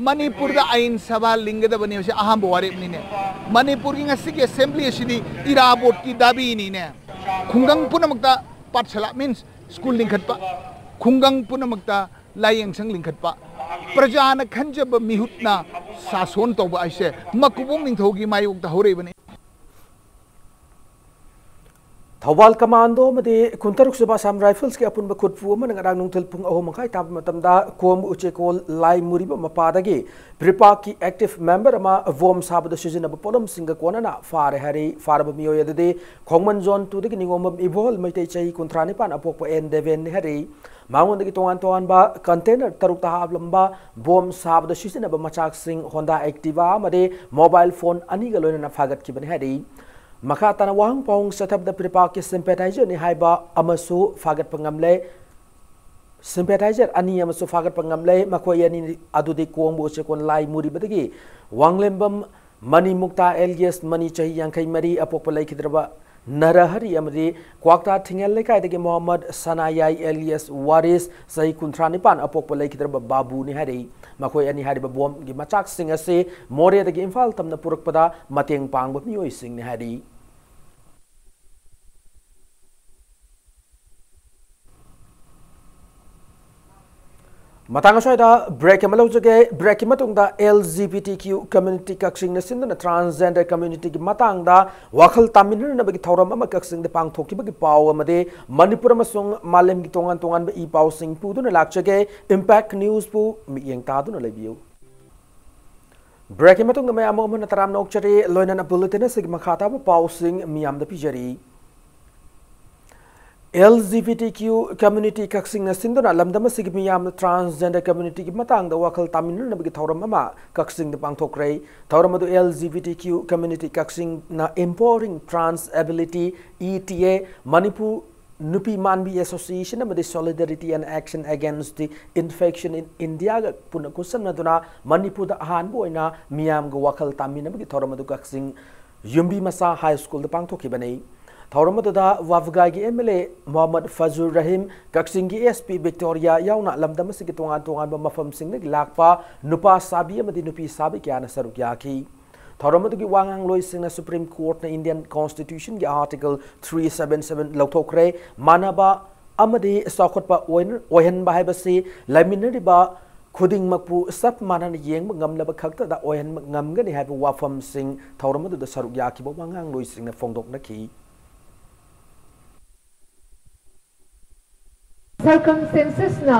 ꯃꯅꯤꯄꯨꯔꯗ ꯑꯥꯏꯟ ꯁꯚꯥ ꯂꯤꯡꯒꯗꯕꯅꯤ ꯍꯥꯏꯕꯁꯤ ꯑꯍꯥꯟꯕ ꯋꯥꯔꯦꯞꯅꯤꯅꯦ꯫ ꯃꯅꯤꯄꯨꯔꯒꯤ ꯉꯁꯤꯒꯤ assembly ꯑꯁꯤꯗꯤ ꯏꯔꯥꯕꯣꯠꯀꯤ ꯗꯥꯕꯤꯅꯤꯅꯦ꯫ ꯈꯨꯡꯒꯪ ꯄꯨꯝꯅꯃꯛꯇ ꯄꯥꯊꯁꯥꯂꯥ means school ꯂꯤꯡꯈꯠꯄ, ꯈꯨꯡꯒꯪ ꯄꯨꯝꯅꯃꯛꯇ ꯂꯥꯏꯌꯦꯡꯁꯪ ꯂꯤꯡꯈꯠꯄ, ꯄ꯭ꯔꯖꯥꯅ ꯈꯟꯖꯕ ꯃꯤꯍꯨꯠꯅ ꯁꯥꯁꯣꯟ ꯇꯧꯕ ꯍꯥꯏꯁꯦ ꯃꯀꯨꯕꯣꯛ ꯅꯤꯡꯊꯧꯒꯤ ꯃꯥꯌꯣꯛꯇ ꯍꯧꯔꯛꯏꯕꯅꯤ꯫ ꯊꯧꯕꯥꯜ ꯀꯃꯥꯟꯗꯣ ꯑꯃꯗꯤ ꯀꯨꯟꯇꯔꯨꯛ ꯁꯨꯕ ꯑꯁꯥꯝ ꯔꯥꯏꯐꯜꯁꯀꯤ ꯑꯄꯨꯟꯕ ꯈꯨꯠꯄꯨ ꯑꯃꯅ ꯉꯔꯥꯡ ꯅꯨꯡꯊꯤꯜ ꯄꯨꯡ ꯑꯍꯨꯝ ꯃꯈꯥꯏ ꯇꯥꯕ ꯃꯇꯝꯗ ꯀꯣꯝꯕ ꯎꯆꯦꯀꯣꯜ ꯂꯥꯏ ꯃꯨꯔꯤꯕ ꯃꯄꯥꯗꯒꯤ ꯄ꯭ꯔꯤꯄꯥꯛꯀꯤ ꯑꯦꯛꯇꯤꯚ ꯃꯦꯝꯕꯔ ꯑꯃ ꯕꯣꯝ ꯁꯥꯕꯗ ꯁꯤꯖꯤꯟꯅꯕ ꯄꯣꯠꯂꯝꯁꯤꯡꯒ ꯀꯣꯟꯅꯅ ꯐꯥꯔꯦ ꯍꯥꯏꯔꯤ꯫ ꯐꯥꯔꯕ ꯃꯤꯑꯣꯏ ꯑꯗꯨꯗꯤ ꯈꯣꯡꯃꯟꯖꯣꯟ ꯇꯨꯗꯒꯤ ꯅꯤꯉꯣꯝꯕꯝ ꯏꯕꯣꯜ, ꯃꯩꯇꯩ, ꯆꯍꯤ ꯀꯨꯟꯊ꯭ꯔꯥ ꯅꯤꯄꯥꯟ, ꯑꯄꯣꯛꯄ ꯑꯦꯟ ꯗꯦꯕꯦꯟꯅꯤ ꯍꯥꯏꯔꯤ꯫ ꯃꯉꯣꯟꯗꯒꯤ ꯇꯣꯉꯥꯟ ꯇꯣꯉꯥꯟꯕ ꯀꯟꯇꯦꯅꯔ ꯇꯔꯨꯛꯇ ꯍꯥꯞꯂꯝꯕ ꯕꯣꯝ ꯁꯥꯕꯗ ꯁꯤꯖꯤꯟꯅꯕ ꯃꯆꯥꯛꯁꯤꯡ, ꯍꯣꯟꯗꯥ ꯑꯦꯛꯇꯤꯚꯥ ꯑꯃꯗꯤ ꯃꯣꯕꯥꯏꯜ ꯐꯣꯟ ꯑꯅꯤꯒ ꯂꯣꯏꯅꯅ ꯐꯥꯒꯠꯈꯤꯕꯅꯤ ꯍꯥꯏꯔꯤ꯫ ꯃꯈꯥ ꯇꯥꯅ ꯋꯥꯍꯪ ꯄꯥꯎꯍꯪ ꯆꯠꯊꯕꯗ ꯄ꯭ꯔꯤꯄꯥꯛꯀꯤ ꯁꯤꯝꯄꯦꯊꯥꯏꯖꯔꯅꯤ ꯍꯥꯏꯕ ꯑꯃꯁꯨ ꯐꯥꯒꯠꯄ ꯉꯝꯂꯦ꯫ ꯁꯤꯝꯄꯦꯊꯥꯏꯖꯔ ꯑꯅꯤ ꯑꯃꯁꯨ ꯐꯥꯒꯠꯄ ꯉꯝꯂꯦ꯫ ꯃꯈꯣꯏ ꯑꯅꯤ ꯑꯗꯨꯗꯤ ꯀꯣꯡꯕ ꯎꯆꯦꯛꯀꯣꯟ ꯂꯥꯏ ꯃꯨꯔꯤꯕꯗꯒꯤ ꯋꯥꯡꯂꯦꯝꯕꯝ ꯃꯅꯤ ꯃꯨꯛꯇꯥ ꯑꯦꯂꯤꯌꯁ ꯃꯅꯤ, ꯆꯍꯤ ꯌꯥꯡꯈꯩ ꯃꯔꯤ, ꯑꯄꯣꯛꯄ ꯂꯩꯈꯤꯗ꯭ꯔꯕ ꯅꯔꯍꯔꯤ ꯑꯃꯗꯤ ꯀ꯭ꯋꯥꯛꯇꯥ ꯊꯤꯡꯉꯦꯜ ꯂꯩꯀꯥꯏꯗꯒꯤ ꯃꯣꯍꯝꯃꯗ ꯁꯅꯥꯌꯥꯏ ꯑꯦꯂꯤꯌꯁ ꯋꯥꯔꯤꯁ, ꯆꯍꯤ ꯀꯨꯟꯊ꯭ꯔꯥ ꯅꯤꯄꯥꯟ, ꯑꯄꯣꯛꯄ ꯂꯩꯈꯤꯗ꯭ꯔꯕ ꯕꯥꯕꯨꯅꯤ ꯍꯥꯏꯔꯤ꯫ ꯃꯈꯣꯏ ꯑꯅꯤ ꯍꯥꯏꯔꯤꯕ ꯕꯣꯝꯒꯤ ꯃꯆꯥꯛꯁꯤꯡ ꯑꯁꯤ ꯃꯣꯔꯦꯗꯒꯤ ꯏꯝꯐꯥꯜ ꯇꯝꯅ ꯄꯨꯔꯛꯄꯗ ꯃꯇꯦꯡ ꯄꯥꯡꯕ ꯃꯤꯑꯣꯏꯁꯤꯡꯅꯤ ꯍꯥꯏꯔꯤ꯫ ꯃꯇꯥꯡ ꯑꯁ꯭ꯋꯥꯏꯗ ꯕ꯭ꯔꯦꯛ ꯑꯃ ꯂꯧꯖꯒꯦ꯫ ꯕ꯭ꯔꯦꯛꯀꯤ ꯃꯇꯨꯡꯗ L G B T Q ꯀꯝꯃ꯭ꯌꯨꯅꯤꯇꯤ ꯀꯛꯆꯤꯡꯅ ꯁꯤꯟꯗꯨꯅ ꯇ꯭ꯔꯥꯟꯁꯖꯦꯟꯗꯔ ꯀꯝꯃ꯭ꯌꯨꯅꯤꯇꯤꯒꯤ ꯃꯇꯥꯡꯗ ꯋꯥꯈꯜ ꯇꯥꯃꯤꯟꯅꯅꯕꯒꯤ ꯊꯧꯔꯝ ꯑꯃ ꯀꯛꯆꯤꯡꯗ ꯄꯥꯡꯊꯣꯛꯈꯤꯕꯒꯤ ꯄꯥꯎ ꯑꯃꯗꯤ ꯃꯅꯤꯄꯨꯔ ꯑꯃꯁꯨꯡ ꯃꯥꯂꯦꯝꯒꯤ ꯇꯣꯉꯥꯟ ꯇꯣꯉꯥꯟꯕ ꯏ ꯄꯥꯎꯁꯤꯡ ꯄꯨꯗꯨꯅ ꯂꯥꯛꯆꯒꯦ꯫ ꯏꯝꯄꯦꯛ ꯅ꯭ꯌꯨꯁꯄꯨ ꯃꯤꯠꯌꯦꯡ ꯇꯥꯗꯨꯅ ꯂꯩꯕꯤꯌꯨ꯫ ꯕ꯭ꯔꯦꯛꯀꯤ ꯃꯇꯨꯡꯗ ꯃꯌꯥꯝ ꯑꯃꯨꯛ ꯍꯟꯅ ꯇꯔꯥꯝꯅ ꯑꯣꯛꯆꯔꯤ꯫ ꯂꯣꯏꯅꯅ ꯕꯨꯂꯦꯇꯤꯟ ꯑꯁꯤꯒꯤ ꯃꯈꯥ ꯇꯥꯕ ꯄꯥꯎꯁꯤꯡ ꯃꯤꯌꯥꯝꯗ ꯄꯤꯖꯔꯤ꯫ L G B T Q ꯀꯝꯃ꯭ꯌꯨꯅꯤꯇꯤ ꯀꯛꯆꯤꯡꯅ ꯁꯤꯟꯗꯨꯅ ꯂꯝꯗꯝ ꯑꯁꯤꯒꯤ ꯃꯤꯌꯥꯝꯅ ꯇ꯭ꯔꯥꯟꯁꯖꯦꯟꯗꯔ ꯀꯝꯃ꯭ꯌꯨꯅꯤꯇꯤꯒꯤ ꯃꯇꯥꯡꯗ ꯋꯥꯈꯜ ꯇꯥꯃꯤꯟꯅꯅꯕꯒꯤ ꯊꯧꯔꯝ ꯑꯃ ꯀꯛꯆꯤꯡꯗ ꯄꯥꯡꯊꯣꯛꯈ꯭ꯔꯦ꯫ ꯊꯧꯔꯝ ꯑꯗꯨ L G B T Q ꯀꯝꯃ꯭ꯌꯨꯅꯤꯇꯤ ꯀꯛꯆꯤꯡꯅ Empowering Trans Ability, E T A, Manipur ꯅꯨꯄꯤ ꯃꯥꯟꯕꯤ ꯑꯦꯁꯣꯁꯤꯌꯦꯁꯟ ꯑꯃꯗꯤ Solidarity and Action Against the Infection in Indiaꯒ ꯄꯨꯟꯅ ꯈꯨꯠꯁꯝꯅꯗꯨꯅ ꯃꯅꯤꯄꯨꯔꯗ ꯑꯍꯥꯟꯕ ꯑꯣꯏꯅ ꯃꯤꯌꯥꯝꯒ ꯋꯥꯈꯜ ꯇꯥꯃꯤꯟꯅꯕꯒꯤ ꯊꯧꯔꯝ ꯑꯗꯨ ꯀꯛꯆꯤꯡ ꯌꯨꯝꯕꯤ ꯃꯆꯥ ꯍꯥꯏ ꯁ꯭ꯀꯨꯜꯗ ꯄꯥꯡꯊꯣꯛꯈꯤꯕꯅꯤ꯫ ꯊꯧꯔꯝ ꯑꯗꯨꯗ ꯋꯥꯕꯒꯥꯏꯒꯤ M L A Mohammad ꯐꯖꯨꯔ Rahim, ꯀꯛꯆꯤꯡꯒꯤ ꯑꯦꯁ ꯄꯤ ꯚꯤꯛꯇꯣꯔꯤꯌꯥ ꯌꯥꯎꯅ ꯂꯝꯗꯝ ꯑꯁꯤꯒꯤ ꯇꯣꯉꯥꯟ ꯇꯣꯉꯥꯟꯕ ꯃꯐꯝꯁꯤꯡꯗꯒꯤ ꯂꯥꯛꯄ ꯅꯨꯄꯥ ꯁꯥꯕꯤ ꯑꯃꯗꯤ ꯅꯨꯄꯤ ꯁꯥꯕꯤ ꯀꯌꯥꯅ ꯁꯔꯨꯛ ꯌꯥꯈꯤ꯫ ꯊꯧꯔꯝ ꯑꯗꯨꯒꯤ ꯋꯥ ꯉꯥꯡꯂꯣꯏꯁꯤꯡꯅ ꯁꯨꯄ꯭ꯔꯤꯝ ꯀꯣꯔꯠꯅ ꯏꯟꯗꯤꯌꯟ ꯀꯣꯟꯁꯇꯤꯇ꯭ꯌꯨꯁꯟꯒꯤ ꯑꯥꯔꯇꯤꯀꯜ ꯊ꯭ꯔꯤ ꯁꯚꯦꯟ ꯁꯚꯦꯟ ꯂꯧꯊꯣꯛꯈ꯭ꯔꯦ꯫ ꯃꯥꯟꯅꯕ ꯑꯃꯗꯤ ꯆꯥꯎꯈꯠꯄ ꯑꯣꯏꯅ-, ꯑꯣꯏꯍꯟꯕ ꯍꯥꯏꯕꯁꯤ ꯂꯩꯃꯤꯟꯅꯔꯤꯕ ꯈꯨꯗꯤꯡꯃꯛꯄꯨ ꯆꯞ ꯃꯥꯟꯅꯅ ꯌꯦꯡꯕ ꯉꯝꯂꯕ ꯈꯛꯇꯗ ꯑꯣꯏꯍꯟꯕ ꯉꯝꯒꯅꯤ ꯍꯥꯏꯕ ꯋꯥꯐꯝꯁꯤꯡ ꯊꯧꯔꯝ ꯑꯗꯨꯗ ꯁꯔꯨꯛ ꯌꯥꯈꯤꯕ ꯋꯥꯉꯥꯡꯂꯣꯏꯁꯤꯡꯅ ꯐꯣꯡꯗꯣꯛꯅꯈꯤ꯫ Circumstancesꯅ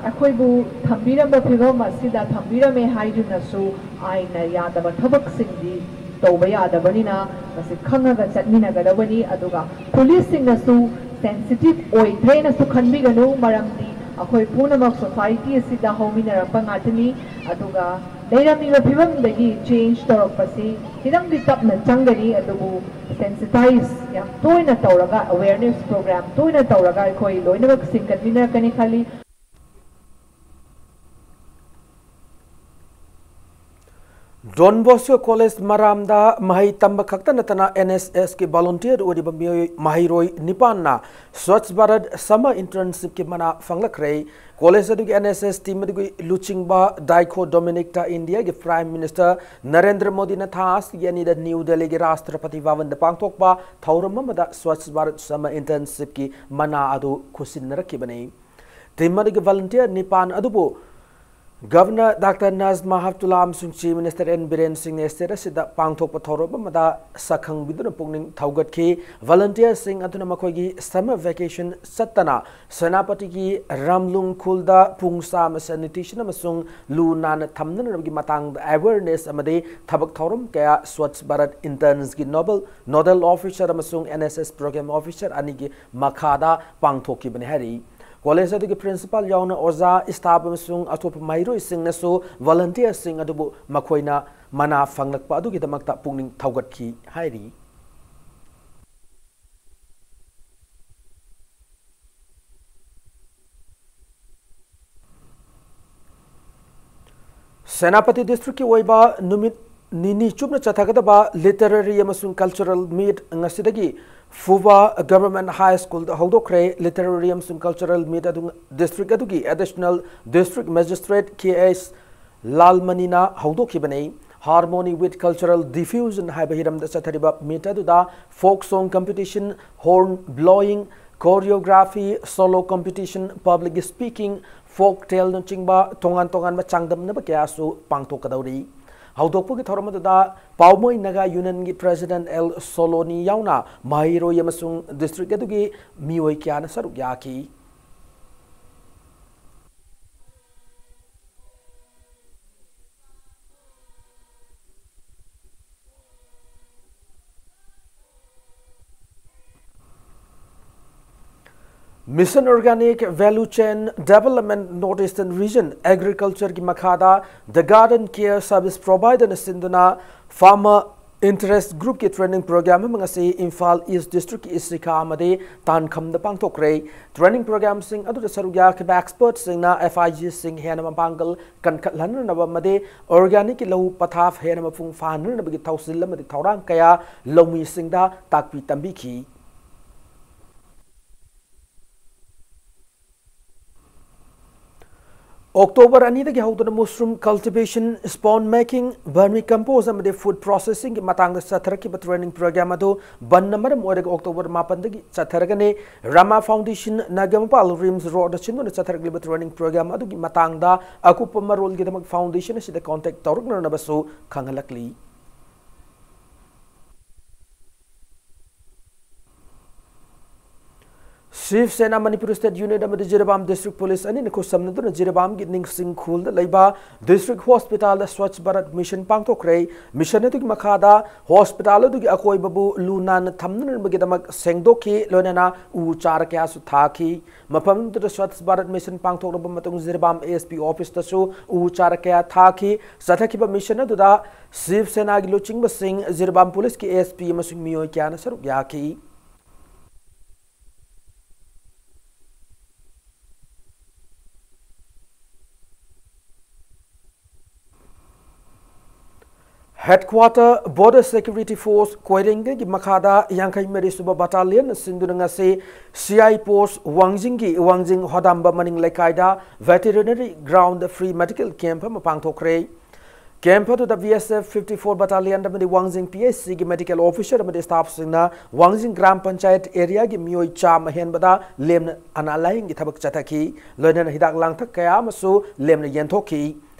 ꯑꯩꯈꯣꯏꯕꯨ ꯊꯝꯕꯤꯔꯝꯕ ꯐꯤꯕꯝ ꯑꯁꯤꯗ ꯊꯝꯕꯤꯔꯝꯃꯦ ꯍꯥꯏꯗꯨꯅꯁꯨ ꯑꯥꯏꯟꯅ ꯌꯥꯗꯕ ꯊꯕꯛꯁꯤꯡꯗꯤ ꯇꯧꯕ ꯌꯥꯗꯕꯅꯤꯅ, ꯃꯁꯤ ꯈꯪꯉꯒ ꯆꯠꯃꯤꯟꯅꯒꯗꯕꯅꯤ꯫ ꯑꯗꯨꯒ ꯄꯨꯂꯤꯁꯁꯤꯡꯅꯁꯨ ꯁꯦꯟꯁꯤꯇꯤꯚ ꯑꯣꯏꯗ꯭ꯔꯦꯅꯁꯨ ꯈꯟꯕꯤꯒꯅꯨ, ꯃꯔꯝꯗꯤ ꯑꯩꯈꯣꯏ ꯄꯨꯝꯅꯃꯛ ꯁꯣꯁꯥꯏꯇꯤ ꯑꯁꯤꯗ ꯍꯧꯃꯤꯟꯅꯔꯛꯄ ꯉꯥꯛꯇꯅꯤ꯫ ꯑꯗꯨꯒ ꯂꯩꯔꯝꯃꯤꯕ ꯐꯤꯕꯝꯗꯒꯤ ꯆꯦꯟꯖ ꯇꯧꯔꯛꯄꯁꯤ ꯈꯤꯇꯪꯗꯤ ꯇꯞꯅ ꯆꯪꯒꯅꯤ, ꯑꯗꯨꯕꯨ ꯁꯦꯟꯁꯤꯇꯥꯏꯖ ꯌꯥꯝ ꯇꯣꯏꯅ ꯇꯧꯔꯒ, ꯑꯦꯋꯦꯌꯔꯅꯦꯁ ꯄ꯭ꯔꯣꯒ꯭ꯔꯥꯝ ꯇꯣꯏꯅ ꯇꯧꯔꯒ ꯑꯩꯈꯣꯏ ꯂꯣꯏꯅꯃꯛ ꯁꯤꯡꯀꯠꯃꯤꯟꯅꯔꯛꯀꯅꯤ ꯈꯜꯂꯤ꯫ ꯗꯣꯟ ꯕꯣꯁꯀꯣ ꯀꯣꯂꯦꯖ ꯃꯔꯥꯝꯗ ꯃꯍꯩ ꯇꯝꯕ ꯈꯛꯇ ꯅꯠꯇꯅ ꯑꯦꯟ ꯑꯦꯁ ꯑꯦꯁꯀꯤ ꯚꯣꯂꯨꯟꯇꯤꯌꯔ ꯑꯣꯏꯔꯤꯕ ꯃꯤꯑꯣꯏ ꯃꯍꯩꯔꯣꯏ ꯅꯤꯄꯥꯟꯅ ꯁ꯭ꯋꯆ ꯚꯥꯔꯠ ꯁꯝꯃꯔ ꯏꯟꯇꯔꯟꯁꯤꯞꯀꯤ ꯃꯅꯥ ꯐꯪꯂꯛꯈ꯭ꯔꯦ꯫ ꯀꯣꯂꯦꯖ ꯑꯗꯨꯒꯤ ꯑꯦꯟ ꯑꯦꯁ ꯑꯦꯁ ꯇꯤꯝ ꯑꯗꯨꯒꯤ ꯂꯨꯆꯤꯡꯕ ꯗꯥꯏꯈꯣ ꯗꯣꯃꯤꯅꯤꯛꯇ ꯏꯟꯗꯤꯌꯥꯒꯤ ꯄ꯭ꯔꯥꯏꯝ ꯃꯤꯅꯤꯁꯇꯔ ꯅꯔꯦꯟꯗ꯭ꯔ ꯃꯣꯗꯤꯅ ꯊꯥ ꯑꯁꯤꯒꯤ ꯑꯅꯤꯗ ꯅ꯭ꯌꯨ ꯗꯦꯜꯂꯤꯒꯤ ꯔꯥꯁꯇ꯭ꯔꯄꯇꯤ ꯚꯕꯟꯗ ꯄꯥꯡꯊꯣꯛꯄ ꯊꯧꯔꯝ ꯑꯃꯗ ꯁ꯭ꯋꯆ ꯚꯥꯔꯠ ꯁꯝꯃꯔ ꯏꯟꯇꯔꯟꯁꯤꯞꯀꯤ ꯃꯅꯥ ꯑꯗꯨ ꯈꯨꯠꯁꯤꯟꯅꯔꯛꯈꯤꯕꯅꯤ꯫ ꯇꯤꯝ ꯑꯗꯨꯒꯤ ꯚꯣꯂꯨꯟꯇꯤꯌꯔ ꯅꯤꯄꯥꯟ ꯑꯗꯨꯕꯨ ꯒꯚꯔꯅꯔ ꯗꯥꯛꯇꯔ ꯅꯖꯃꯥ ꯍꯦꯞꯇꯨꯜꯂꯥ ꯑꯃꯁꯨꯡ ꯆꯤꯐ ꯃꯤꯅꯤꯁꯇꯔ ꯑꯦꯟ ꯕꯤꯔꯦꯟ ꯁꯤꯡꯅ ꯁ꯭ꯇꯦꯠ ꯑꯁꯤꯗ ꯄꯥꯡꯊꯣꯛꯄ ꯊꯧꯔꯝ ꯑꯃꯗ ꯁꯛꯈꯪꯕꯤꯗꯨꯅ ꯄꯨꯛꯅꯤꯡ ꯊꯧꯒꯠꯈꯤ꯫ ꯚꯣꯂꯨꯟꯇꯤꯌꯔꯁꯤꯡ ꯑꯗꯨꯅ ꯃꯈꯣꯏꯒꯤ ꯁꯝꯃꯔ ꯚꯦꯀꯦꯁꯟ ꯆꯠꯇꯅ ꯁꯦꯅꯥꯄꯇꯤꯒꯤ ꯔꯥꯝꯂꯨꯡ ꯈꯨꯜꯗ ꯄꯨꯡ ꯆꯥꯝꯃ ꯁꯦꯅꯤꯇꯦꯁꯟ ꯑꯃꯁꯨꯡ ꯂꯨ ꯅꯥꯟꯅ ꯊꯝꯅꯅꯕꯒꯤ ꯃꯇꯥꯡꯗ ꯑꯦꯋꯦꯌꯔꯅꯦꯁ ꯑꯃꯗꯤ ꯊꯕꯛ ꯊꯧꯔꯝ ꯀꯌꯥ ꯁ꯭ꯋꯆ ꯚꯥꯔꯠ ꯏꯟꯇꯔꯟꯁꯀꯤ ꯅꯣꯕꯦꯜ ꯅꯣꯗꯦꯜ ꯑꯣꯐꯤꯁꯔ ꯑꯃꯁꯨꯡ N S S programme officer ꯑꯅꯤꯒꯤ ꯃꯈꯥꯗ ꯄꯥꯡꯊꯣꯛꯈꯤꯕꯅꯤ ꯍꯥꯏꯔꯤ꯫ ꯀꯣꯂꯦꯖ ꯑꯗꯨꯒꯤ ꯄ꯭ꯔꯤꯟꯁꯤꯄꯥꯜ ꯌꯥꯎꯅ ꯑꯣꯖꯥ, ꯁ꯭ꯇꯥꯐ ꯑꯃꯁꯨꯡ ꯑꯇꯣꯞꯄ ꯃꯍꯩꯔꯣꯏꯁꯤꯡꯅꯁꯨ ꯚꯣꯂꯨꯟꯇꯤꯌꯔꯁꯤꯡ ꯑꯗꯨꯕꯨ ꯃꯈꯣꯏꯅ ꯃꯅꯥ ꯐꯪꯂꯛꯄ ꯑꯗꯨꯒꯤꯗꯃꯛꯇ ꯄꯨꯛꯅꯤꯡ ꯊꯧꯒꯠꯈꯤ ꯍꯥꯏꯔꯤ꯫ ꯁꯦꯅꯥꯄꯇꯤ ꯗꯤꯁꯇ꯭ꯔꯤꯛꯀꯤ ꯑꯣꯏꯕ ꯅꯨꯃꯤꯠ ꯅꯤꯅꯤ ꯆꯨꯞꯅ ꯆꯠꯊꯒꯗꯕ ꯂꯤꯇꯔꯦꯔꯤ ꯑꯃꯁꯨꯡ ꯀꯜꯆꯔꯦꯜ ꯃꯤꯠ ꯉꯁꯤꯗꯒꯤ ꯐꯨꯕꯥ ꯒꯚꯔꯟꯃꯦꯟꯠ ꯍꯥꯏ ꯁ꯭ꯀꯨꯜꯗ ꯍꯧꯗꯣꯛꯈ꯭ꯔꯦ꯫ ꯂꯤꯇꯔꯦꯔꯤ ꯑꯃꯁꯨꯡ ꯀꯜꯆꯔꯦꯜ ꯃꯤꯠ ꯑꯗꯨ ꯗꯤꯁꯇ꯭ꯔꯤꯛ ꯑꯗꯨꯒꯤ additional district magistrate K S ꯂꯥꯜꯃꯅꯤꯅ ꯍꯧꯗꯣꯛꯈꯤꯕꯅꯤ꯫ Harmony with Cultural Diffusion ꯍꯥꯏꯕ ꯍꯤꯔꯝꯗ ꯆꯠꯊꯔꯤꯕ ꯃꯤꯠ ꯑꯗꯨꯗ folk song competition, horn blowing, choreography, solo competition, public speaking, folk ꯇꯦꯜꯅꯆꯤꯡꯕ ꯇꯣꯉꯥꯟ ꯇꯣꯉꯥꯟꯕ ꯆꯥꯡꯗꯝꯅꯕ ꯀꯌꯥꯁꯨ ꯄꯥꯡꯊꯣꯛꯀꯗꯧꯔꯤ꯫ ꯍꯧꯗꯣꯛꯄꯒꯤ ꯊꯧꯔꯝ ꯑꯗꯨꯗ ꯄꯥꯎꯃꯩ ꯅꯥꯒꯥ ꯌꯨꯅꯤꯌꯟꯒꯤ ꯄ꯭ꯔꯦꯁꯤꯗꯦꯟꯠ ꯑꯦꯜ ꯁꯣꯂꯣꯅꯤ ꯌꯥꯎꯅ ꯃꯍꯩꯔꯣꯏ ꯑꯃꯁꯨꯡ ꯗꯤꯁꯇ꯭ꯔꯤꯛ ꯑꯗꯨꯒꯤ ꯃꯤꯑꯣꯏ ꯀꯌꯥꯅ ꯁꯔꯨꯛ ꯌꯥꯈꯤ꯫ Mission Organic Value Chain Development North Eastern Region Agriculture ꯒꯤ ꯃꯈꯥꯗ The Garden Care Service Provider ꯅ ꯁꯤꯟꯗꯨꯅ Farmer Interest Group ꯀꯤ training program ꯑꯃ ꯉꯁꯤ ꯏꯝꯐꯥꯜ East District ꯀꯤ ꯏꯁꯤꯈꯥ ꯑꯃꯗꯤ ꯇꯥꯟꯈꯝꯗ ꯄꯥꯡꯊꯣꯛꯈ꯭ꯔꯦ꯫ Training program ꯁꯤꯡ ꯑꯗꯨꯗ ꯁꯔꯨꯛ ꯌꯥꯈꯤꯕ expert ꯁꯤꯡꯅ F I G ꯁꯤꯡ ꯍꯦꯟꯅ ꯃꯄꯥꯡꯒꯜ ꯀꯟꯈꯠꯍꯟꯅꯅꯕ ꯑꯃꯗꯤ organic ꯀꯤ ꯂꯧ ꯄꯊꯥꯞ ꯍꯦꯟꯅ ꯃꯄꯨꯡ ꯐꯥꯍꯟꯅꯅꯕꯒꯤ ꯊꯧꯁꯤꯜ ꯑꯃꯗꯤ ꯊꯧꯔꯥꯡ ꯀꯌꯥ ꯂꯧꯃꯤꯁꯤꯡꯗ ꯇꯥꯛꯄꯤ ꯇꯝꯕꯤꯈꯤ꯫ ꯑꯣꯛꯇꯣꯕꯔ ꯑꯅꯤꯗꯒꯤ ꯍꯧꯗꯨꯅ mushroom cultivation, spawn making, vermicompost ꯑꯃꯗꯤ food processing ꯒꯤ ꯃꯇꯥꯡꯗ ꯆꯠꯊꯔꯛꯈꯤꯕ training program ꯑꯗꯨ ꯕꯟꯗ ꯃꯔꯝ ꯑꯣꯏꯔꯒ ꯑꯣꯛꯇꯣꯕꯔ ꯃꯥꯄꯟꯗꯒꯤ ꯆꯠꯊꯔꯒꯅꯤ꯫ Rama Foundation, Nagamapal, RIMS Road ꯅ ꯁꯤꯟꯗꯨꯅ ꯆꯠꯊꯔꯛꯂꯤꯕ training program ꯑꯗꯨꯒꯤ ꯃꯇꯥꯡꯗ ꯑꯀꯨꯞꯄ ꯃꯔꯣꯜꯒꯤꯗꯃꯛ foundation ꯑꯁꯤꯗ contact ꯇꯧꯔꯛꯅꯅꯕꯁꯨ ꯈꯪꯍꯜꯂꯛꯂꯤ꯫ Shiv Sena Manipur State Unit ꯑꯃꯗꯤ ꯖꯤꯔꯤꯕꯥꯝ District Police ꯑꯅꯤꯅ ꯈꯨꯠꯁꯝꯅꯗꯨꯅ ꯖꯤꯔꯤꯕꯥꯝꯒꯤ ꯅꯤꯡꯁꯤꯡ ꯈꯨꯜꯗ ꯂꯩꯕ District Hospital ꯗ Swachh Bharat Mission ꯄꯥꯡꯊꯣꯛꯈ꯭ꯔꯦ꯫ Mission ꯑꯗꯨꯒꯤ ꯃꯈꯥꯗ hospital ꯑꯗꯨꯒꯤ ꯑꯀꯣꯏꯕꯕꯨ ꯂꯨ ꯅꯥꯟꯅ ꯊꯝꯅꯅꯕꯒꯤꯗꯃꯛ ꯁꯦꯡꯗꯣꯛꯈꯤ, ꯂꯣꯏꯅꯅ ꯎ ꯆꯥꯔ ꯀꯌꯥꯁꯨ ꯊꯥꯈꯤ꯫ ꯃꯐꯝ ꯑꯗꯨꯗ Swachh Bharat Mission ꯄꯥꯡꯊꯣꯛꯂꯕ ꯃꯇꯨꯡ ꯖꯤꯔꯤꯕꯥꯝ S P office ꯇꯁꯨ ꯎ ꯆꯥꯔ ꯀꯌꯥ ꯊꯥꯈꯤ꯫ ꯆꯠꯊꯈꯤꯕ mission ꯑꯗꯨꯗ Shiv Sena ꯒꯤ ꯂꯨꯆꯤꯡꯕꯁꯤꯡ, ꯖꯤꯔꯤꯕꯥꯝ Police ꯀꯤ S P ꯑꯃꯁꯨꯡ ꯃꯤꯑꯣꯏ ꯀꯌꯥꯅ ꯁꯔꯨꯛ ꯌꯥꯈꯤ꯫ Headquarter Border Security Force ꯀꯣꯏꯔꯦꯡꯒꯩꯒꯤ ꯃꯈꯥꯗ ꯌꯥꯡꯈꯩ ꯃꯔꯤ ꯁꯨꯕ Battalion ꯅ ꯁꯤꯟꯗꯨꯅ ꯉꯁꯤ C I post ꯋꯥꯡꯖꯤꯡꯒꯤ ꯋꯥꯡꯖꯤꯡ ꯍꯣꯗꯥꯝꯕ ꯃꯅꯤꯡ ꯂꯩꯀꯥꯏꯗ Veterinary Ground ꯗ free medical camp ꯑꯃ ꯄꯥꯡꯊꯣꯛꯈ꯭ꯔꯦ꯫ Camp ꯑꯗꯨꯗ B S F fifty four Battalion ꯑꯃꯗꯤ ꯋꯥꯡꯖꯤꯡ P H C ꯒꯤ medical officer ꯑꯃꯗꯤ staff ꯁꯤꯡꯅ ꯋꯥꯡꯖꯤꯡ ꯒ꯭ꯔꯥꯝ ꯄꯟꯆꯥꯌꯠ area ꯒꯤ ꯃꯤꯑꯣꯏ ꯆꯥꯝꯃ ꯍꯦꯟꯕꯗ ꯂꯦꯝꯅ ꯑꯅꯥ ꯂꯥꯌꯦꯡꯒꯤ ꯊꯕꯛ ꯆꯠꯊꯈꯤ꯫ ꯂꯣꯏꯅꯅ ꯍꯤꯗꯥꯛ ꯂꯥꯡꯊꯛ ꯀꯌꯥ ꯑꯃꯁꯨ ꯂꯦꯝꯅ ꯌꯦꯟꯊꯣꯛꯈꯤ꯫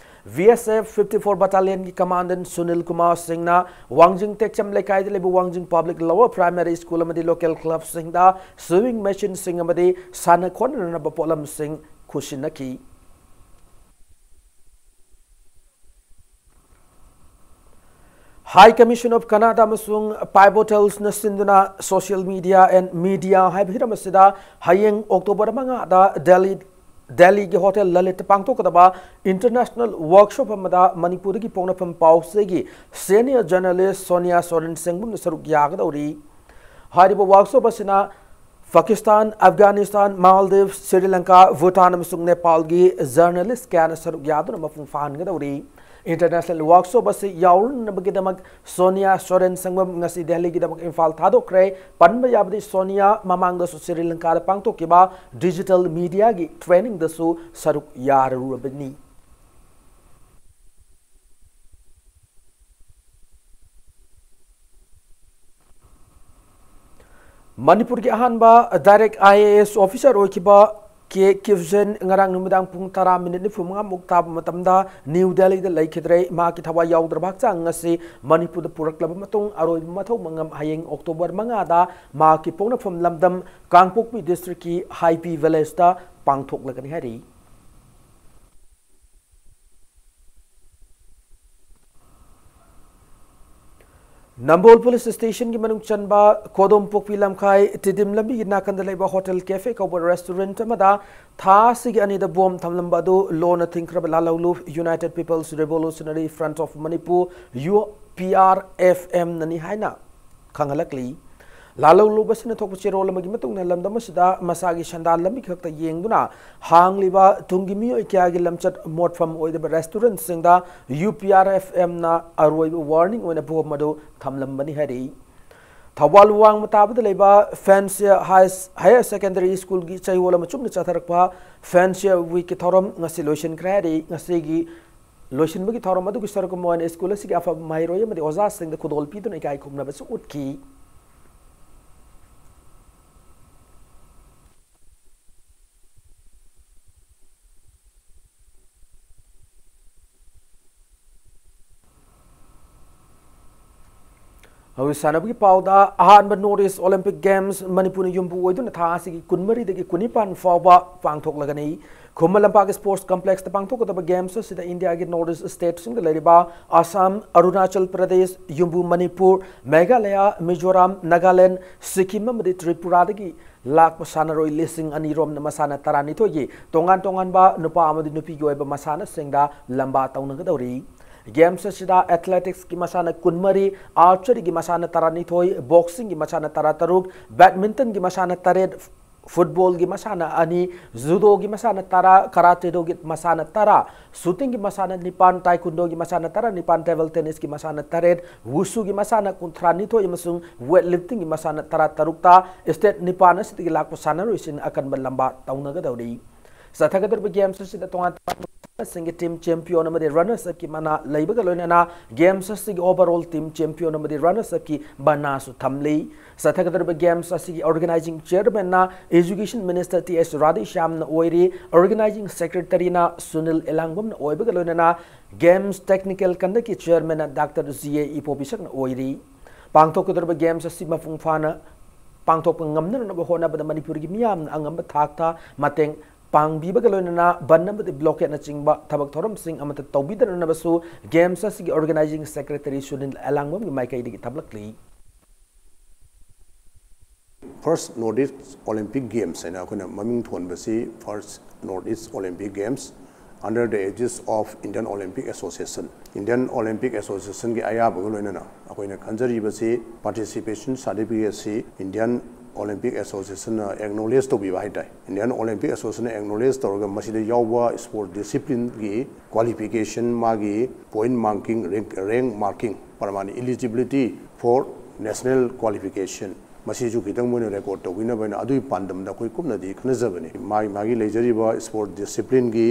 B S F fifty four Battalion ꯒꯤ Commandant ꯁꯨꯅꯤꯜ ꯀꯨꯃꯥꯔ ꯁꯤꯡꯅ ꯋꯥꯡꯖꯤꯡ ꯇꯦꯛꯆꯝ ꯂꯩꯀꯥꯏꯗ ꯂꯩꯕ ꯋꯥꯡꯖꯤꯡ Public Lower Primary School ꯑꯃꯗꯤ local club ꯁꯤꯡꯗ sewing machine ꯁꯤꯡ ꯑꯃꯗꯤ ꯁꯥꯟꯅ ꯈꯣꯠꯅꯅꯕ ꯄꯣꯠꯂꯝꯁꯤꯡ ꯈꯨꯠꯁꯤꯟꯅꯈꯤ꯫ High Commission of Kannada ꯑꯃꯁꯨꯡ Pivotalsꯅ ꯁꯤꯟꯗꯨꯅ Social Media and Media ꯍꯥꯏꯕ ꯍꯤꯔꯝ ꯑꯁꯤꯗ ꯍꯌꯦꯡ October ꯃꯉꯥꯗ ꯗꯦꯜꯂꯤ, ꯗꯦꯜꯂꯤꯒꯤ Hotel Lalitꯇ ꯄꯥꯡꯊꯣꯛꯀꯗꯕ international workshop ꯑꯃꯗ ꯃꯅꯤꯄꯨꯔꯗꯒꯤ ꯄꯣꯛꯅꯐꯝ ꯄꯥꯎꯆꯦꯒꯤ senior journalist ꯁꯣꯅꯤꯌꯥ ꯁꯣꯔꯦꯟ ꯁꯦꯡꯕꯝꯅ ꯁꯔꯨꯛ ꯌꯥꯒꯗꯧꯔꯤ꯫ ꯍꯥꯏꯔꯤꯕ workshop ꯑꯁꯤꯅ ꯄꯥꯀꯤꯁꯇꯥꯟ, ꯑꯐꯒꯥꯅꯤꯁꯇꯥꯟ, ꯃꯥꯜꯗꯤꯚꯁ, ꯁ꯭ꯔꯤ ꯂꯪꯀꯥ, ꯚꯨꯇꯥꯟ ꯑꯃꯁꯨꯡ ꯅꯦꯄꯥꯜꯒꯤ journalist ꯀꯌꯥꯅ ꯁꯔꯨꯛ ꯌꯥꯗꯨꯅ ꯃꯄꯨꯡ ꯐꯥꯍꯟꯒꯗꯧꯔꯤ꯫ International workshop ꯑꯁꯤ ꯌꯥꯎꯔꯨꯅꯅꯕꯒꯤꯗꯃꯛ ꯁꯣꯅꯤꯌꯥ ꯁꯣꯔꯦꯟ ꯁꯪꯕꯝ ꯉꯁꯤ ꯗꯦꯜꯂꯤꯒꯤꯗꯃꯛ ꯏꯝꯐꯥꯜ ꯊꯥꯗꯣꯛꯈ꯭ꯔꯦ꯫ ꯄꯟꯕ ꯌꯥꯕꯗꯤ ꯁꯣꯅꯤꯌꯥ ꯃꯃꯥꯡꯗꯁꯨ ꯁ꯭ꯔꯤ ꯂꯪꯀꯥꯗ ꯄꯥꯡꯊꯣꯛꯈꯤꯕ digital mediaꯒꯤ trainingꯗꯁꯨ ꯁꯔꯨꯛ ꯌꯥꯔꯨꯔꯕꯅꯤ꯫ ꯃꯅꯤꯄꯨꯔꯒꯤ ꯑꯍꯥꯟꯕ direct IAS officer ꯑꯣꯏꯈꯤꯕ ꯀꯦ ꯀꯤꯞꯖꯦꯟ ꯉꯔꯥꯡ ꯅꯨꯃꯤꯗꯥꯡ ꯄꯨꯡ ꯇꯔꯥ ꯃꯤꯅꯤꯠ ꯅꯤꯐꯨ ꯃꯉꯥꯃꯨꯛ ꯇꯥꯕ ꯃꯇꯝꯗ ꯅ꯭ꯌꯨ ꯗꯦꯜꯂꯤꯗ ꯂꯩꯈꯤꯗ꯭ꯔꯦ꯫ ꯃꯍꯥꯛꯀꯤ ꯊꯋꯥꯏ ꯌꯥꯎꯗ꯭ꯔꯕ ꯍꯛꯆꯥꯡ ꯑꯁꯤ ꯃꯅꯤꯄꯨꯔꯗ ꯄꯨꯔꯛꯂꯕ ꯃꯇꯨꯡ ꯑꯔꯣꯏꯕ ꯃꯊꯧ ꯃꯉꯝ ꯍꯌꯦꯡ October ꯃꯉꯥꯗ ꯃꯍꯥꯛꯀꯤ ꯄꯣꯛꯅꯐꯝ ꯂꯝꯗꯝ ꯀꯥꯡꯄꯣꯛꯄꯤ districtꯀꯤ ꯍꯥꯏꯕꯤ villageꯇ ꯄꯥꯡꯊꯣꯛꯂꯒꯅꯤ ꯍꯥꯏꯔꯤ꯫ ꯅꯝꯕꯣꯜ police stationꯒꯤ ꯃꯅꯨꯡ ꯆꯟꯕ ꯀꯣꯗꯣꯝ ꯄꯣꯛꯄꯤ ꯂꯝꯈꯥꯏ ꯇꯤꯗꯤꯝ ꯂꯝꯕꯤꯒꯤ ꯅꯥꯀꯟꯗ ꯂꯩꯕ Hotel Cafe ꯀꯧꯕ restaurant ꯑꯃꯗ ꯊꯥ ꯑꯁꯤꯒꯤ ꯑꯅꯤꯗ bomb ꯊꯝꯂꯝꯕ ꯑꯗꯨ ꯂꯣꯟꯅ ꯊꯤꯡꯈ꯭ꯔꯕ ꯂꯥꯜꯍꯧꯂꯨꯞ United People's Revolutionary Front of Manipur, UPRFMꯅꯅꯤ ꯍꯥꯏꯅ ꯈꯪꯍꯜꯂꯛꯂꯤ꯫ ꯂꯥꯜꯍꯧꯂꯨꯞ ꯑꯁꯤꯅ ꯊꯣꯛꯄ ꯆꯦꯔꯣꯜ ꯑꯃꯒꯤ ꯃꯇꯨꯡ ꯏꯟꯅ ꯂꯝꯗꯝ ꯑꯁꯤꯗ ꯃꯁꯥꯒꯤ ꯁꯦꯟꯗꯥꯟ ꯂꯝꯕꯤ ꯈꯛꯇ ꯌꯦꯡꯗꯨꯅ ꯍꯥꯡꯂꯤꯕ ꯇꯨꯡꯒꯤ ꯃꯤꯑꯣꯏ ꯀꯌꯥꯒꯤ ꯂꯝꯆꯠ ꯃꯣꯠꯐꯝ ꯑꯣꯏꯗꯕ restaurantꯁꯤꯡꯗ UPRFMꯅ ꯑꯔꯣꯏꯕ warning ꯑꯣꯏꯅ bomb ꯑꯗꯨ ꯊꯝꯂꯝꯕꯅꯤ ꯍꯥꯏꯔꯤ꯫ ꯊꯧꯕꯥꯜ ꯋꯥꯡꯃ ꯇꯥꯕꯗ ꯂꯩꯕ Fancy High, Higher Secondary Schoolꯒꯤ ꯆꯌꯣꯜ ꯑꯃ ꯆꯨꯝꯅ ꯆꯠꯊꯔꯛꯄ Fancy Weekꯀꯤ ꯊꯧꯔꯝ ꯉꯁꯤ ꯂꯣꯏꯁꯤꯟꯈ꯭ꯔꯦ ꯍꯥꯏꯔꯤ꯫ ꯉꯁꯤꯒꯤ ꯂꯣꯏꯁꯤꯟꯕꯒꯤ ꯊꯧꯔꯝ ꯑꯗꯨꯒꯤ ꯁꯔꯨꯛ ꯑꯃ ꯑꯣꯏꯅ school ꯑꯁꯤꯒꯤ ꯑꯐꯕ ꯃꯍꯩꯔꯣꯏ ꯑꯃꯗꯤ ꯑꯣꯖꯥꯁꯤꯡꯗ ꯈꯨꯗꯣꯜ ꯄꯤꯗꯨꯅ ꯏꯀꯥꯏ ꯈꯨꯝꯅꯕꯁꯨ ꯎꯠꯈꯤ꯫ ꯍꯧꯖꯤꯛ ꯁꯥꯟꯅꯕꯒꯤ ꯄꯥꯎꯗ, ꯑꯍꯥꯟꯕ North East Olympic Games ꯃꯅꯤꯄꯨꯔꯅ ꯌꯨꯝꯕꯨ ꯑꯣꯏꯗꯨꯅ ꯊꯥ ꯑꯁꯤꯒꯤ ꯀꯨꯟꯃꯔꯤꯗꯒꯤ ꯀꯨꯟꯅꯤꯄꯥꯟ ꯐꯥꯎꯕ ꯄꯥꯡꯊꯣꯛꯂꯒꯅꯤ꯫ ꯈꯨꯃꯟ ꯂꯝꯄꯥꯛ Sports Complex ꯇ ꯄꯥꯡꯊꯣꯛꯀꯗꯕ Games ꯑꯁꯤꯗ ꯏꯟꯗꯤꯌꯥꯒꯤ North East state ꯁꯤꯡꯗ ꯂꯩꯔꯤꯕ ꯑꯁꯥꯝ, ꯑꯔꯨꯅꯥꯆꯜ ꯄ꯭ꯔꯗꯦꯁ, ꯌꯨꯝꯕꯨ ꯃꯅꯤꯄꯨꯔ, ꯃꯦꯘꯥꯂꯌꯥ, ꯃꯤꯖꯣꯔꯥꯝ, ꯅꯥꯒꯥꯂꯦꯟ, ꯁꯤꯛꯀꯤꯝ ꯑꯃꯗꯤ ꯇ꯭ꯔꯤꯄꯨꯔꯥꯗꯒꯤ ꯂꯥꯛꯄ ꯁꯥꯟꯅꯔꯣꯏ ꯂꯤꯁꯤꯡ ꯑꯅꯤ ꯔꯣꯝꯅ ꯃꯁꯥꯟꯅ ꯇꯔꯥꯅꯤꯊꯣꯏꯒꯤ ꯇꯣꯉꯥꯟ ꯇꯣꯉꯥꯟꯕ ꯅꯨꯄꯥ ꯑꯃꯗꯤ ꯅꯨꯄꯤꯒꯤ ꯑꯣꯏꯕ ꯃꯁꯥꯟꯅꯁꯤꯡꯗ ꯂꯝꯕꯥ ꯇꯧꯅꯒꯗꯧꯔꯤ꯫ Games ꯑꯁꯤꯗ athletics ꯀꯤ ꯃꯁꯥꯟꯅ ꯀꯨꯟꯃꯔꯤ, archery ꯒꯤ ꯃꯁꯥꯟꯅ ꯇꯔꯥꯅꯤꯊꯣꯏ, boxing ꯒꯤ ꯃꯁꯥꯟꯅ ꯇꯔꯥꯇꯔꯨꯛ, badminton ꯒꯤ ꯃꯁꯥꯟꯅ ꯇꯔꯦꯠ, football ꯒꯤ ꯃꯁꯥꯟꯅ ꯑꯅꯤ, judo ꯒꯤ ꯃꯁꯥꯟꯅ ꯇꯔꯥ, karate do ꯒꯤ ꯃꯁꯥꯟꯅ ꯇꯔꯥ, shooting ꯒꯤ ꯃꯁꯥꯟꯅ ꯅꯤꯄꯥꯟ, taekwondo ꯒꯤ ꯃꯁꯥꯟꯅ ꯇꯔꯥꯅꯤꯄꯥꯟ, table tennis ꯀꯤ ꯃꯁꯥꯟꯅ ꯇꯔꯦꯠ, wushu ꯒꯤ ꯃꯁꯥꯟꯅ ꯀꯨꯟꯊ꯭ꯔꯥꯅꯤꯊꯣꯏ ꯑꯃꯁꯨꯡ weightlifting ꯒꯤ ꯃꯁꯥꯟꯅ ꯇꯔꯥꯇꯔꯨꯛꯇ state ꯅꯤꯄꯥꯟ ꯑꯁꯤꯗꯒꯤ ꯂꯥꯛꯄ ꯁꯥꯟꯅꯔꯣꯏꯁꯤꯡꯅ ꯑꯀꯟꯕ ꯂꯝꯕꯥ ꯇꯧꯅꯒꯗꯧꯔꯤ꯫ ꯆꯠꯊꯒꯗꯧꯔꯤꯕ Games ꯑꯁꯤꯗ ꯇꯣꯉꯥꯟ ꯇꯣꯉꯥꯟꯕ ꯁꯤꯡꯒꯤ team champion ꯑꯃꯗꯤ runners up ꯀꯤ ꯃꯅꯥ ꯂꯩꯕꯒ ꯂꯣꯏꯅꯅ Games ꯑꯁꯤꯒꯤ overall team champion ꯑꯃꯗꯤ runners up ꯀꯤ ꯃꯅꯥꯁꯨ ꯊꯝꯂꯤ꯫ ꯆꯠꯊꯒꯗꯧꯔꯤꯕ Games ꯑꯁꯤꯒꯤ organizing chairman ꯅ Education Minister ꯇꯤ ꯑꯦꯁ ꯔꯥꯙꯦꯁ꯭ꯌꯥꯝꯅ ꯑꯣꯏꯔꯤ꯫ Organizing secretary ꯅ ꯁꯨꯅꯤꯜ ꯑꯦꯂꯥꯡꯕꯝꯅ ꯑꯣꯏꯕꯒ ꯂꯣꯏꯅꯅ Games technical conduct ꯀꯤ chairman ꯅ ꯗꯥꯛꯇꯔ ꯖꯤ ꯑꯦ ꯏꯄꯣꯕꯤꯁꯛꯅ ꯑꯣꯏꯔꯤ꯫ ꯄꯥꯡꯊꯣꯛꯀꯗꯧꯔꯤꯕ Games ꯑꯁꯤ ꯃꯄꯨꯡ ꯐꯥꯅ ꯄꯥꯡꯊꯣꯛꯄ ꯉꯝꯅꯅꯕ ꯍꯣꯠꯅꯕꯗ ꯃꯅꯤꯄꯨꯔꯒꯤ ꯃꯤꯌꯥꯝꯅ ꯑꯉꯝꯕ ꯊꯥꯛꯇ ꯃꯇꯦꯡ ꯄꯥꯡꯕꯤꯕꯒ ꯂꯣꯏꯅꯅ ꯕꯟ ꯑꯃꯗꯤ blockade ꯅꯆꯤꯡꯕ ꯊꯕꯛ ꯊꯧꯔꯝꯁꯤꯡ ꯑꯃꯠꯇ ꯇꯧꯕꯤꯗꯅꯕꯁꯨ Games ꯑꯁꯤꯒꯤ organizing secretary ꯁꯨꯅꯤꯜ ꯑꯦꯂꯥꯡꯕꯝꯒꯤ ꯃꯥꯏꯀꯩꯗꯒꯤ ꯊꯝꯂꯛꯂꯤ꯫ First North East Olympic Games ꯍꯥꯏꯅ ꯑꯩꯈꯣꯏꯅ ꯃꯃꯤꯡ ꯊꯣꯟꯕꯁꯤ First North East Olympic Games under the aegis of Indian Olympic Association, Indian Olympic Association ꯒꯤ ꯑꯌꯥꯕꯒ ꯂꯣꯏꯅꯅ ꯑꯩꯈꯣꯏꯅ ꯈꯟꯖꯔꯤꯕꯁꯤ participation certificate ꯑꯁꯤ Indian Olympic Association ꯅ acknowledge ꯇꯧꯕꯤꯕ ꯍꯥꯏꯇꯥꯔꯦ꯫ Indian Olympic Association ꯅ acknowledge ꯇꯧꯔꯒ ꯃꯁꯤꯗ ꯌꯥꯎꯕ sport discipline ꯒꯤ qualification, ꯃꯥꯒꯤ point marking, rank, rank marking, ꯄꯔꯃꯥꯅꯤ eligibility for national qualification, ꯃꯁꯤꯁꯨ ꯈꯤꯇꯪ ꯃꯣꯏꯅ record ꯇꯧꯕꯤꯅꯕ ꯍꯥꯏꯅ ꯑꯗꯨꯒꯤ ꯄꯥꯟꯗꯝꯗ ꯑꯩꯈꯣꯏ ꯀꯨꯞꯅꯗꯤ ꯈꯟꯅꯖꯕꯅꯤ꯫ ꯃꯥꯒꯤ ꯃꯥꯒꯤ ꯂꯩꯖꯔꯤꯕ sport discipline ꯒꯤ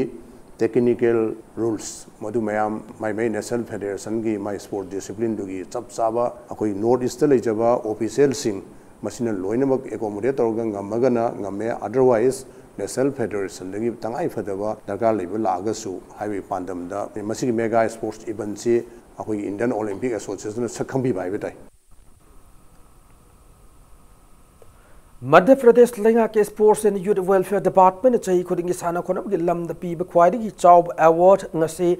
technical rules, ꯃꯗꯨ ꯃꯌꯥꯝ ꯃꯥꯏ ꯃꯥꯏ national federation ꯒꯤ ꯃꯥꯏ sport discipline ꯗꯨꯒꯤ ꯆꯞ ꯆꯥꯕ ꯑꯩꯈꯣꯏ North East ꯇ ꯂꯩꯖꯕ official ꯁꯤꯡ ꯃꯁꯤꯅ ꯂꯣꯏꯅꯃꯛ accommodate ꯇꯧꯔꯒ ꯉꯝꯃꯒꯅ ꯉꯝꯃꯦ, otherwise national federation ꯗꯒꯤ ꯇꯉꯥꯏ ꯐꯗꯕ ꯗꯔꯀꯥꯔ ꯂꯩꯕ ꯂꯥꯛꯑꯒꯁꯨ ꯍꯥꯏꯕꯒꯤ ꯄꯥꯟꯗꯝꯗ ꯃꯁꯤꯒꯤ mega sports event ꯁꯤ ꯑꯩꯈꯣꯏꯒꯤ Indian Olympic Association ꯅ ꯁꯛ ꯈꯪꯕꯤꯕ ꯍꯥꯏꯕ ꯇꯥꯏ꯫ ꯃꯙ꯭ꯌ ꯄ꯭ꯔꯗꯦꯁ ꯂꯩꯉꯥꯛꯀꯤ Sports and Youth Welfare Department ꯅ ꯆꯍꯤ ꯈꯨꯗꯤꯡꯒꯤ ꯁꯥꯟꯅ ꯈꯣꯠꯅꯕꯒꯤ ꯂꯝꯗ ꯄꯤꯕ ꯈ꯭ꯋꯥꯏꯗꯒꯤ ꯆꯥꯎꯕ award ꯉꯁꯤ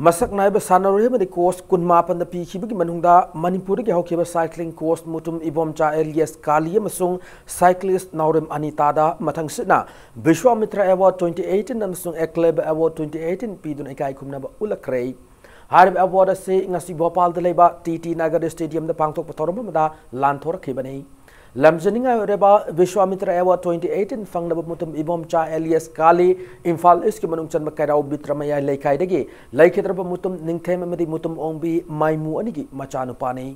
ꯃꯁꯛ ꯅꯥꯏꯕ ꯁꯥꯟꯅꯔꯣꯏ ꯑꯃꯗꯤ coach ꯀꯨꯟꯃꯥꯄꯟꯗ ꯄꯤꯈꯤꯕꯒꯤ ꯃꯅꯨꯡꯗ ꯃꯅꯤꯄꯨꯔꯗꯒꯤ ꯍꯧꯈꯤꯕ cycling coach Mutum Ibomcha alias Kali ꯑꯃꯁꯨꯡ cyclist ꯅꯥꯎꯔꯦꯝ ꯑꯅꯤꯇꯥꯗ ꯃꯊꯪꯁꯤꯠꯅ ꯕꯤꯁ꯭ꯋꯥꯃꯤꯇ꯭ꯔ award twenty eighteen ꯑꯃꯁꯨꯡ ꯑꯦꯀ꯭ꯂꯦꯕ award twenty eighteen ꯄꯤꯗꯨꯅ ꯏꯀꯥꯏ ꯈꯨꯝꯅꯕ ꯎꯠꯂꯛꯈ꯭ꯔꯦ꯫ ꯍꯥꯏꯔꯤꯕ award ꯑꯁꯤ ꯉꯁꯤ ꯚꯣꯄꯥꯜꯗ ꯂꯩꯕ ꯇꯤ ꯇꯤ ꯅꯒꯔ stadium ꯗ ꯄꯥꯡꯊꯣꯛꯄ ꯊꯧꯔꯝ ꯑꯃꯗ ꯂꯥꯟꯊꯣꯔꯛꯈꯤꯕꯅꯤ꯫ ꯂꯝꯖꯅꯤꯡꯉꯥꯏ ꯑꯣꯏꯔꯕ ꯕꯤꯁ꯭ꯋꯥꯃꯤꯇ꯭ꯔ award twenty eighteen ꯐꯪꯂꯕ ꯃꯨꯇꯨꯝ ꯏꯕꯣꯝꯆꯥ alias ꯀꯥꯂꯤ ꯏꯝꯐꯥꯜ East ꯀꯤ ꯃꯅꯨꯡ ꯆꯟꯕ ꯀꯩꯔꯥꯎ ꯕꯤꯇ꯭ꯔ ꯃꯌꯥꯏ ꯂꯩꯀꯥꯏꯗꯒꯤ ꯂꯩꯈꯤꯗ꯭ꯔꯕ ꯃꯨꯇꯨꯝ ꯅꯤꯡꯊꯦꯝ ꯑꯃꯗꯤ ꯃꯨꯇꯨꯝ ꯑꯣꯡꯕꯤ ꯃꯥꯏꯃꯨ ꯑꯅꯤꯒꯤ ꯃꯆꯥꯅꯨꯄꯥꯅꯤ꯫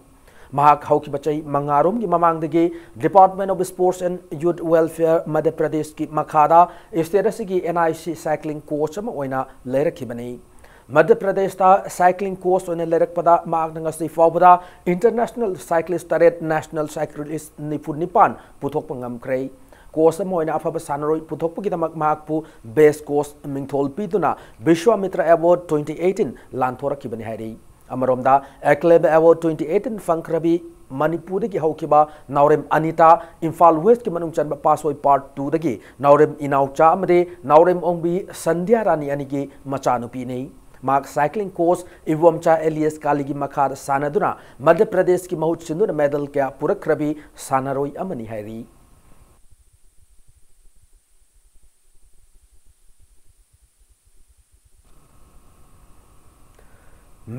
ꯃꯍꯥꯛ ꯍꯧꯈꯤꯕ ꯆꯍꯤ ꯃꯉꯥꯔꯣꯝꯒꯤ ꯃꯃꯥꯡꯗꯒꯤ Department of Sports and Youth Welfare ꯃꯙ꯭ꯌ ꯄ꯭ꯔꯗꯦꯁꯀꯤ ꯃꯈꯥꯗ state ꯑꯁꯤꯒꯤ N I C cycling coach ꯑꯃ ꯑꯣꯏꯅ ꯂꯩꯔꯛꯈꯤꯕꯅꯤ꯫ ꯃꯙ꯭ꯌ ꯄ꯭ꯔꯗꯦꯁꯇ cycling coach ꯑꯣꯏꯅ ꯂꯩꯔꯛꯄꯗ ꯃꯍꯥꯛꯅ ꯉꯁꯤ ꯐꯥꯎꯕꯗ international cyclist ꯇꯔꯦꯠ, national cyclist ꯅꯤꯐꯨ ꯅꯤꯄꯥꯟ ꯄꯨꯊꯣꯛꯄ ꯉꯝꯈ꯭ꯔꯦ꯫ Coach ꯑꯃ ꯑꯣꯏꯅ ꯑꯐꯕ ꯁꯥꯟꯅꯔꯣꯏ ꯄꯨꯊꯣꯛꯄꯒꯤꯗꯃꯛ ꯃꯍꯥꯛꯄꯨ best coach ꯃꯤꯡꯊꯣꯜ ꯄꯤꯗꯨꯅ ꯕꯤꯁ꯭ꯋꯥꯃꯤꯇ꯭ꯔ award twenty eighteen ꯂꯥꯟꯊꯣꯔꯛꯈꯤꯕꯅꯤ ꯍꯥꯏꯔꯤ꯫ ꯑꯃꯔꯣꯝꯗ ꯑꯦꯀ꯭ꯂꯦꯕ award twenty eighteen ꯐꯪꯈ꯭ꯔꯕꯤ ꯃꯅꯤꯄꯨꯔꯗꯒꯤ ꯍꯧꯈꯤꯕ ꯅꯥꯎꯔꯦꯝ ꯑꯅꯤꯇꯥ, ꯏꯝꯐꯥꯜ West ꯀꯤ ꯃꯅꯨꯡ ꯆꯟꯕ ꯄꯥꯁꯣꯏ Part two ꯗꯒꯤ ꯅꯥꯎꯔꯦꯝ ꯏꯅꯥꯎꯆꯥ ꯑꯃꯗꯤ ꯅꯥꯎꯔꯦꯝ ꯑꯣꯡꯕꯤ ꯁꯟꯙ꯭ꯌꯥ ꯔꯥꯅꯤ ꯑꯅꯤꯒꯤ ꯃꯆꯥꯅꯨꯄꯤꯅꯤ꯫ ꯃꯍꯥꯛ cycling coach ꯏꯕꯣꯝꯆꯥ alias ꯀꯥꯂꯤꯒꯤ ꯃꯈꯥꯗ ꯁꯥꯟꯅꯗꯨꯅ ꯃꯙ꯭ꯌ ꯄ꯭ꯔꯗꯦꯁꯀꯤ ꯃꯍꯨꯠ ꯁꯤꯟꯗꯨꯅ medal ꯀꯌꯥ ꯄꯨꯔꯛꯈ꯭ꯔꯕꯤ ꯁꯥꯟꯅꯔꯣꯏ ꯑꯃꯅꯤ ꯍꯥꯏꯔꯤ꯫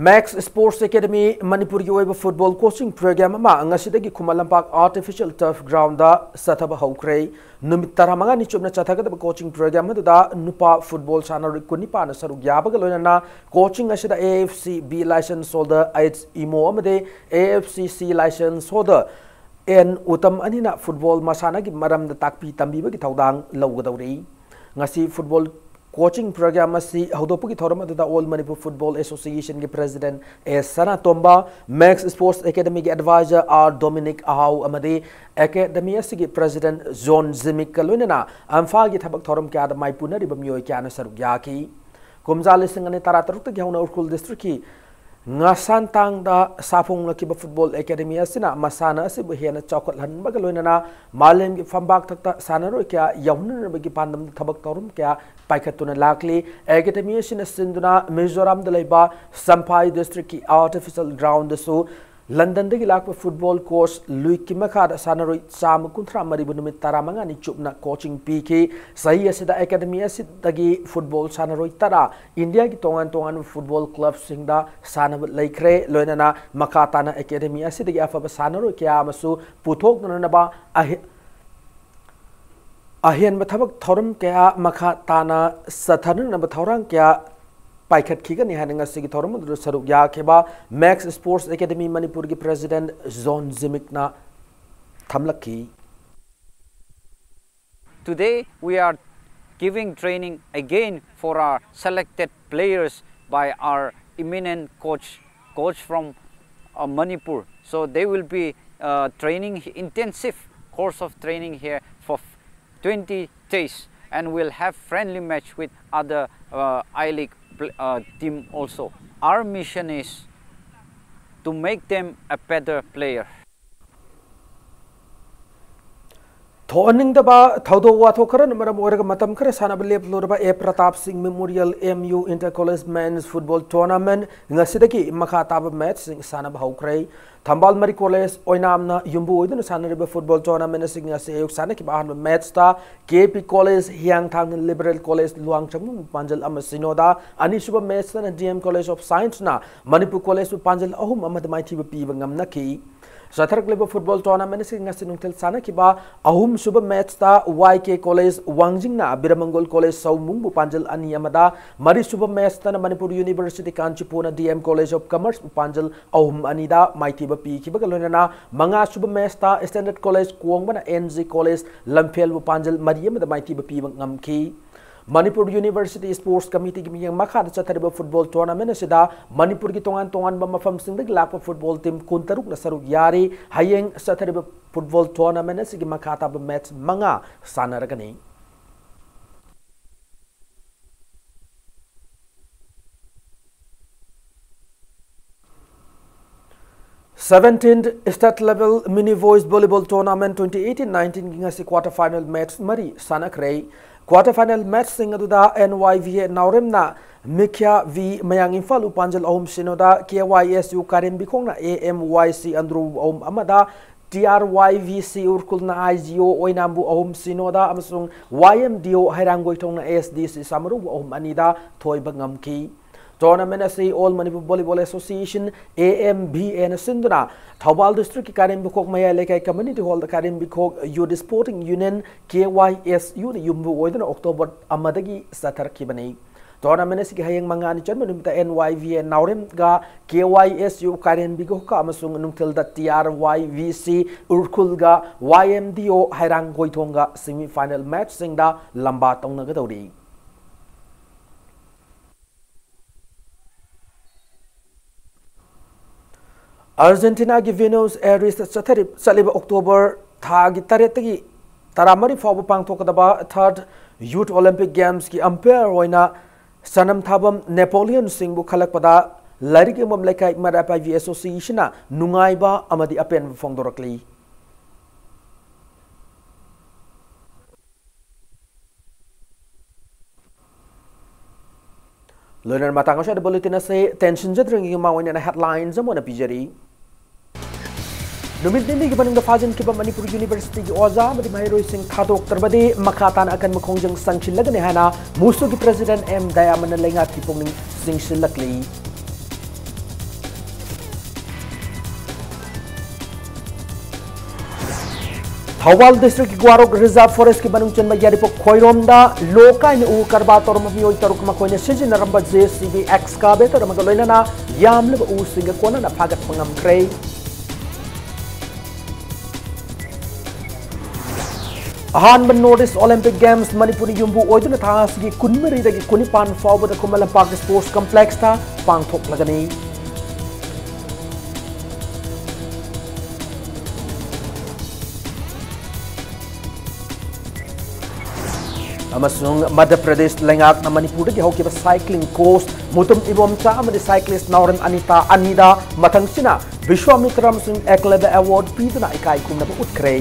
Max Sports Academy ꯃꯅꯤꯄꯨꯔꯒꯤ ꯑꯣꯏꯕ football coaching program ꯑꯃ ꯉꯁꯤꯗꯒꯤ Khuman Lampak artificial turf ground ꯗ ꯆꯠꯊꯕ ꯍꯧꯈ꯭ꯔꯦ꯫ ꯅꯨꯃꯤꯠ ꯇꯔꯥꯃꯉꯥꯅꯤ ꯆꯨꯞꯅ ꯆꯠꯊꯒꯗꯕ coaching program ꯑꯗꯨꯗ ꯅꯨꯄꯥ football ꯁꯥꯟꯅꯔꯣꯏ ꯀꯨꯟꯅꯤꯄꯥꯟꯅ ꯁꯔꯨꯛ ꯌꯥꯕꯒ ꯂꯣꯏꯅꯅ coaching ꯑꯁꯤꯗ A F C B license holder H Imo ꯑꯃꯗꯤ A F C C license holder N Uttam ꯑꯅꯤꯅ football ꯃꯁꯥꯟꯅꯒꯤ ꯃꯔꯝꯗ ꯇꯥꯛꯄꯤ ꯇꯝꯕꯤꯕꯒꯤ ꯊꯧꯗꯥꯡ ꯂꯧꯒꯗꯧꯔꯤ꯫ ꯉꯁꯤ football coaching program ꯑꯁꯤ ꯍꯧꯗꯣꯛꯄꯒꯤ ꯊꯧꯔꯝ ꯑꯗꯨꯗ All Manipur Football Association ꯒꯤ President A Sanatomba, Max Sports Academy ꯒꯤ advisor R Dominic ꯑꯍꯥꯎ ꯑꯃꯗꯤ academy ꯑꯁꯤꯒꯤ President John ꯖꯤꯃꯤꯛꯀ ꯂꯣꯏꯅꯅ ꯏꯝꯐꯥꯜꯒꯤ ꯊꯕꯛ ꯊꯧꯔꯝ ꯀꯌꯥꯗ ꯃꯥꯏꯄꯨꯅꯔꯤꯕ ꯃꯤꯑꯣꯏ ꯀꯌꯥꯅ ꯁꯔꯨꯛ ꯌꯥꯈꯤ꯫ ꯀꯨꯝꯖꯥ ꯂꯤꯁꯤꯡ ꯑꯅꯤ ꯇꯔꯥꯇꯔꯨꯛꯇꯒꯤ ꯍꯧꯅ ꯎꯈ꯭ꯔꯨꯜ district ꯀꯤ ꯉꯁꯥꯟ ꯇꯥꯡꯗ ꯁꯥꯐꯣꯡꯂꯛꯈꯤꯕ ꯐꯨꯠꯕꯣꯜ ꯑꯦꯀꯥꯗꯃꯤ ꯑꯁꯤꯅ ꯃꯁꯥꯟꯅ ꯑꯁꯤꯕꯨ ꯍꯦꯟꯅ ꯆꯥꯎꯈꯠꯍꯟꯕꯒ ꯂꯣꯏꯅꯅ ꯃꯥꯂꯦꯝꯒꯤ ꯐꯝꯕꯥꯛ ꯊꯛꯇ ꯁꯥꯟꯅꯔꯣꯏ ꯀꯌꯥ ꯌꯧꯍꯟꯅꯅꯕꯒꯤ ꯄꯥꯟꯗꯝꯗ ꯊꯕꯛ ꯊꯧꯔꯝ ꯀꯌꯥ ꯄꯥꯏꯈꯠꯇꯨꯅ ꯂꯥꯛꯂꯤ꯫ ꯑꯦꯀꯥꯗꯃꯤ ꯑꯁꯤꯅ ꯁꯤꯟꯗꯨꯅ ꯃꯤꯖꯣꯔꯥꯝꯗ ꯂꯩꯕ ꯁꯝꯐꯥꯏ ꯗꯤꯁꯇ꯭ꯔꯤꯛꯀꯤ ꯑꯥꯔꯇꯤꯐꯤꯁꯤꯌꯦꯜ ꯒ꯭ꯔꯥꯎꯟꯗꯁꯨ ꯂꯟꯗꯟꯗꯒꯤ ꯂꯥꯛꯄ ꯐꯨꯠꯕꯣꯜ ꯀꯣꯆ ꯂꯨꯏꯀꯤ ꯃꯈꯥꯗ ꯁꯥꯟꯅꯔꯣꯏ ꯆꯥꯝꯃ ꯀꯨꯟꯊ꯭ꯔꯥ ꯃꯔꯤꯕꯨ ꯅꯨꯃꯤꯠ ꯇꯔꯥꯃꯉꯥꯅꯤ ꯆꯨꯞꯅ ꯀꯣꯆꯤꯡ ꯄꯤꯈꯤ꯫ ꯆꯍꯤ ꯑꯁꯤꯗ ꯑꯦꯀꯥꯗꯃꯤ ꯑꯁꯤꯗꯒꯤ ꯐꯨꯠꯕꯣꯜ ꯁꯥꯟꯅꯔꯣꯏ ꯇꯔꯥ ꯏꯟꯗꯤꯌꯥꯒꯤ ꯇꯣꯉꯥꯟ ꯇꯣꯉꯥꯟꯕ ꯐꯨꯠꯕꯣꯜ ꯀ꯭ꯂꯕꯁꯤꯡꯗ ꯁꯥꯟꯅꯕ ꯂꯩꯈ꯭ꯔꯦ꯫ ꯂꯣꯏꯅꯅ ꯃꯈꯥ ꯇꯥꯅ ꯑꯦꯀꯥꯗꯃꯤ ꯑꯁꯤꯗꯒꯤ ꯑꯐꯕ ꯁꯥꯟꯅꯔꯣꯏ ꯀꯌꯥ ꯑꯃꯁꯨ ꯄꯨꯊꯣꯛꯅꯅꯕ ꯑꯍꯦ-, ꯑꯍꯦꯟꯕ ꯊꯕꯛ ꯊꯧꯔꯝ ꯀꯌꯥ ꯃꯈꯥ ꯇꯥꯅ ꯆꯠꯊꯅꯅꯕ ꯊꯧꯔꯥꯡ ꯀꯌꯥ ꯄꯥꯏꯈꯠꯈꯤꯒꯅꯤ ꯍꯥꯏꯅ ꯉꯁꯤꯒꯤ ꯊꯧꯔꯝ ꯑꯗꯨꯗ ꯁꯔꯨꯛ ꯌꯥꯈꯤꯕ ꯃꯦꯛꯁ ꯁ꯭ꯄꯣꯔꯠꯁ ꯑꯦꯀꯥꯗꯃꯤ ꯃꯅꯤꯄꯨꯔꯒꯤ ꯄ꯭ꯔꯦꯁꯤꯗꯦꯟꯠ ꯖꯣꯟ ꯖꯤꯃꯤꯛꯅ ꯊꯝꯂꯛꯈꯤ꯫ Today we are giving training again for our selected players by our eminent coach, coach from uh, Manipur. So they will be uh, training intensive course of training here for twenty days, and we'll have friendly match with other uh, I-League uh, team also. Our mission is to make them a better player. ꯊꯣꯛꯍꯟꯅꯤꯡꯗꯕ ꯊꯧꯗꯣꯛ ꯋꯥꯊꯣꯛ ꯈꯔꯅ ꯃꯔꯝ ꯑꯣꯏꯔꯒ ꯃꯇꯝ ꯈꯔ ꯁꯥꯟꯅꯕ ꯂꯦꯞꯂꯨꯔꯕ A Pratap Singh memorial M U inter college men's football tournament ꯉꯁꯤꯗꯒꯤ ꯃꯈꯥ ꯇꯥꯕ ꯃꯦꯠꯁꯁꯤꯡ ꯁꯥꯟꯅꯕ ꯍꯧꯈ꯭ꯔꯦ꯫ ꯊꯝꯕꯥꯜ ꯃꯔꯤ ꯀꯣꯂꯦꯖ ꯑꯣꯏꯅꯥꯝꯅ ꯌꯨꯝꯕꯨ ꯑꯣꯏꯗꯨꯅ ꯁꯥꯟꯅꯔꯤꯕ ꯐꯨꯠꯕꯣꯜ ꯇꯣꯔꯅꯥꯃꯦꯟꯠ ꯑꯁꯤ ꯉꯁꯤ ꯑꯌꯨꯛ ꯁꯥꯟꯅꯈꯤꯕ ꯑꯍꯥꯟꯕ ꯃꯦꯠꯁꯇ ꯀꯦ ꯄꯤ ꯀꯣꯂꯦꯖ, ꯍꯤꯌꯥꯡꯊꯥꯡꯅ ꯂꯤꯕꯔꯦꯜ ꯀꯣꯂꯦꯖ ꯂꯨꯋꯥꯡꯆꯪꯕ ꯄꯥꯟꯖꯜ ꯑꯃ ꯁꯤꯅꯣꯗ, ꯑꯅꯤꯁꯨꯕ ꯃꯦꯠꯁꯇꯅ ꯗꯤ ꯑꯦꯝ ꯀꯣꯂꯦꯖ ꯑꯣꯐ ꯁꯥꯏꯟꯁꯅ ꯃꯅꯤꯄꯨꯔ ꯀꯣꯂꯦꯖꯄꯨ ꯄꯥꯟꯖꯜ ꯑꯍꯨꯝ ꯑꯃꯗ ꯃꯥꯏꯊꯤꯕ ꯄꯤꯕ ꯉꯝꯅꯈꯤ꯫ ꯆꯠꯊꯔꯛꯂꯤꯕ ꯐꯨꯠꯕꯣꯜ ꯇꯣꯔꯅꯥꯃꯦꯟꯠ ꯑꯁꯤ ꯉꯁꯤ ꯅꯨꯡꯊꯤꯜ ꯁꯥꯟꯅꯈꯤꯕ ꯑꯍꯨꯝꯁꯨꯕ ꯃꯦꯠꯁꯇ ꯋꯥꯏ ꯀꯦ ꯀꯣꯂꯦꯖ ꯋꯥꯡꯖꯤꯡꯅ ꯕꯤꯔꯃꯪꯒꯣꯜ ꯀꯣꯂꯦꯖ ꯁꯧꯃꯨꯡꯕꯨ ꯄꯥꯟꯖꯜ ꯑꯅꯤ ꯑꯃꯗ, ꯃꯔꯤꯁꯨꯕ ꯃꯦꯠꯁꯇꯅ ꯃꯅꯤꯄꯨꯔ ꯌꯨꯅꯤꯚꯔꯁꯤꯇꯤ ꯀꯥꯟꯆꯤꯄꯨꯔꯅ ꯗꯤ ꯑꯦꯝ ꯀꯣꯂꯦꯖ ꯑꯣꯐ ꯀꯃꯔꯁꯄꯨ ꯄꯥꯟꯖꯜ ꯑꯍꯨꯝ ꯑꯅꯤꯗ ꯃꯥꯏꯊꯤꯕ ꯄꯤꯈꯤꯕꯒ ꯂꯣꯏꯅꯅ, ꯃꯉꯥꯁꯨꯕ ꯃꯦꯠꯁꯇ ꯁ꯭ꯇꯦꯟꯗꯔꯗ ꯀꯣꯂꯦꯖ ꯀꯣꯡꯕꯅ ꯑꯦꯟ ꯖꯤ ꯀꯣꯂꯦꯖ ꯂꯝꯐꯦꯜꯕꯨ ꯄꯥꯟꯖꯜ ꯃꯔꯤ ꯑꯃꯗ ꯃꯥꯏꯊꯤꯕ ꯄꯤꯕ ꯉꯝꯈꯤ꯫ ꯃꯅꯤꯄꯨꯔ ꯌꯨꯅꯤꯚꯔꯁꯤꯇꯤ ꯁ꯭ꯄꯣꯔꯠꯁ ꯀꯃꯤꯇꯤꯒꯤ ꯃꯤꯠꯌꯦꯡ ꯃꯈꯥꯗ ꯆꯠꯊꯔꯤꯕ ꯐꯨꯠꯕꯣꯜ ꯇꯣꯔꯅꯥꯃꯦꯟꯠ ꯑꯁꯤꯗ ꯃꯅꯤꯄꯨꯔꯒꯤ ꯇꯣꯉꯥꯟ ꯇꯣꯉꯥꯟꯕ ꯃꯐꯝꯁꯤꯡꯗꯒꯤ ꯂꯥꯛꯄ ꯐꯨꯠꯕꯣꯜ ꯇꯤꯝ ꯀꯨꯟꯇꯔꯨꯛꯅ ꯁꯔꯨꯛ ꯌꯥꯔꯤ꯫ ꯍꯌꯦꯡ ꯆꯠꯊꯔꯤꯕ ꯐꯨꯠꯕꯣꯜ ꯇꯣꯔꯅꯥꯃꯦꯟꯠ ꯑꯁꯤꯒꯤ ꯃꯈꯥ ꯇꯥꯕ ꯃꯦꯠꯁ ꯃꯉꯥ ꯁꯥꯟꯅꯔꯒꯅꯤ꯫ Seventeenth State Level Mini Boys Volleyball Tournament twenty eighteen nineteen ꯒꯤ ꯉꯁꯤ quarter final match ꯃꯔꯤ ꯁꯥꯟꯅꯈ꯭ꯔꯦ꯫ Quarter final matchꯁꯤꯡ ꯑꯗꯨꯗ N Y V A ꯅꯥꯎꯔꯦꯝꯅ ꯃꯤꯈ꯭ꯌꯥ V ꯃꯌꯥꯡ ꯏꯝꯐꯥꯜ ꯎꯄꯥꯟꯖꯜ ꯑꯍꯨꯝ ꯁꯤꯅꯣꯗ, K Y S U ꯀꯥꯔꯦꯝꯕꯤꯈꯣꯡꯅ A M Y C Andro ꯑꯍꯨꯝ ꯑꯃꯗ, T R Y V C ꯎꯔꯈꯨꯜꯅ I G O ꯑꯣꯏꯅꯥꯝꯕꯨ ꯑꯍꯨꯝ ꯁꯤꯅꯣꯗ ꯑꯃꯁꯨꯡ Y M D O ꯍꯩꯔꯥꯡꯒꯣꯏꯊꯣꯡꯅ S D C ꯁꯥꯃꯔꯨꯕꯨ ꯑꯍꯨꯝ ꯑꯅꯤꯗ ꯊꯣꯏꯕ ꯉꯝꯈꯤ꯫ Tournament ꯑꯁꯤ All Manipur Volleyball Association, A M V A ꯅ ꯁꯤꯟꯗꯨꯅ ꯊꯧꯕꯥꯜ districtꯀꯤ ꯀꯥꯔꯦꯝꯕꯤꯈꯣꯛ ꯃꯌꯥꯏ ꯂꯩꯀꯥꯏ community hallꯗ ꯀꯥꯔꯦꯝꯕꯤꯈꯣꯛ Youth Sporting Union, K Y S U ꯅ ꯌꯨꯝꯕꯨ ꯑꯣꯏꯗꯨꯅ October ꯑꯃꯗꯒꯤ ꯆꯠꯊꯔꯛꯈꯤꯕꯅꯤ꯫ Tournament ꯑꯁꯤꯒꯤ ꯍꯌꯦꯡ ꯃꯉꯥꯅꯤ ꯆꯟꯕ ꯅꯨꯃꯤꯠꯇ N Y V A ꯅꯥꯎꯔꯦꯝꯒ K Y S U ꯀꯥꯔꯦꯝꯕꯤꯈꯣꯛꯀ ꯑꯃꯁꯨꯡ ꯅꯨꯡꯊꯤꯜꯗ T R Y V C ꯎꯔꯈꯨꯜꯒ Y M D O ꯍꯩꯔꯥꯡꯒꯣꯏꯊꯣꯡꯒ semi final matchꯁꯤꯡꯗ ꯂꯝꯕꯥ ꯇꯧꯅꯒꯗꯧꯔꯤ꯫ Argentinaꯒꯤ Buenos Airesꯇ ꯆꯠꯊꯔꯤ-, ꯆꯠꯂꯤꯕ October ꯊꯥꯒꯤ ꯇꯔꯦꯠꯇꯒꯤ ꯇꯔꯥꯃꯔꯤ ꯐꯥꯎꯕ ꯄꯥꯡꯊꯣꯛꯀꯗꯕ Third Youth Olympic Gamesꯀꯤ umpire ꯑꯣꯏꯅ ꯁꯅꯝꯊꯥꯕꯝ ꯅꯦꯄꯣꯂꯤꯌꯟ ꯁꯤꯡꯕꯨ ꯈꯜꯂꯛꯄꯗ ꯂꯥꯏꯔꯤꯛ ꯌꯦꯡꯐꯝ ꯂꯩꯀꯥꯏ ꯃꯩꯔꯥ ꯄꯥꯏꯕꯤ Associationꯅ ꯅꯨꯡꯉꯥꯏꯕ ꯑꯃꯗꯤ ꯑꯄꯦꯟꯕ ꯐꯣꯡꯗꯣꯔꯛꯂꯤ꯫ ꯂꯣꯏꯅꯅ ꯃꯇꯥꯡ ꯑꯁꯤꯗ bulletin ꯑꯁꯤ ꯇꯦꯟꯁꯤꯟꯖꯗ꯭ꯔꯤꯉꯩꯒꯤ ꯃꯃꯥꯡ ꯑꯣꯏꯅ headlines ꯑꯃ ꯑꯣꯏꯅ ꯄꯤꯖꯔꯤ꯫ ꯅꯨꯃꯤꯠ ꯅꯤꯅꯤꯒꯤ ꯃꯅꯨꯡꯗ ꯐꯥꯖꯤꯟꯈꯤꯕ ꯃꯅꯤꯄꯨꯔ Universityꯒꯤ ꯑꯣꯖꯥ ꯑꯃꯗꯤ ꯃꯍꯩꯔꯣꯏꯁꯤꯡ ꯊꯥꯗꯣꯛꯇ꯭ꯔꯕꯗꯤ ꯃꯈꯥ ꯇꯥꯅ ꯑꯀꯟꯕ ꯈꯣꯡꯖꯪ ꯆꯪꯁꯤꯜꯂꯒꯅꯤ ꯍꯥꯏꯅ MUSUꯒꯤ President M ꯗꯌꯥꯃꯟꯅ ꯂꯩꯉꯥꯛꯀꯤ ꯄꯨꯛꯅꯤꯡ ꯆꯤꯡꯁꯤꯜꯂꯛꯂꯤ꯫ ꯊꯧꯕꯥꯜ districtꯀꯤ ꯒ꯭ꯋꯥꯔꯣꯛ Reserve Forestꯀꯤ ꯃꯅꯨꯡ ꯆꯟꯕ ꯌꯥꯏꯔꯤꯄꯣꯛ ꯈꯣꯏꯔꯣꯝꯗ ꯂꯣ ꯀꯥꯏꯅ ꯎ ꯀꯔꯕꯥꯔ ꯇꯧꯔꯝꯕ ꯃꯤꯑꯣꯏ ꯇꯔꯨꯛ ꯃꯈꯣꯏꯅ ꯁꯤꯖꯤꯟꯅꯔꯝꯕ J C B excavator ꯑꯃꯒ ꯂꯣꯏꯅꯅ ꯌꯥꯝꯂꯕ ꯎꯁꯤꯡꯒ ꯀꯣꯟꯅꯅ ꯐꯥꯒꯠꯄ ꯉꯝꯈ꯭ꯔꯦ꯫ ꯑꯍꯥꯟꯕ North East Olympic Games ꯃꯅꯤꯄꯨꯔꯅ ꯌꯨꯝꯕꯨ ꯑꯣꯏꯗꯨꯅ ꯊꯥ ꯑꯁꯤꯒꯤ ꯀꯨꯟꯃꯔꯤꯗꯒꯤ ꯀꯨꯟꯅꯤꯄꯥꯟ ꯐꯥꯎꯕꯗ ꯈꯨꯃꯟ ꯂꯝꯄꯥꯛ Sports Complexꯇ ꯄꯥꯡꯊꯣꯛꯂꯒꯅꯤ꯫ ꯑꯃꯁꯨꯡ ꯃꯙ꯭ꯌ ꯄ꯭ꯔꯗꯦꯁ ꯂꯩꯉꯥꯛꯅ ꯃꯅꯤꯄꯨꯔꯗꯒꯤ ꯍꯧꯈꯤꯕ cycling coach ꯃꯨꯇꯨꯝ ꯏꯕꯣꯝꯆꯥ ꯑꯃꯗꯤ cyclist ꯅꯥꯎꯔꯦꯝ ꯑꯅꯤꯇꯥ ꯑꯅꯤꯗ ꯃꯊꯪꯁꯤꯅ ꯕꯤꯁ꯭ꯋꯥꯃꯤꯇ꯭ꯔ ꯑꯃꯁꯨꯡ ꯑꯦꯀꯂꯕ꯭ꯌ award ꯄꯤꯗꯨꯅ ꯏꯀꯥꯏ ꯈꯨꯝꯅꯕ ꯎꯠꯈ꯭ꯔꯦ꯫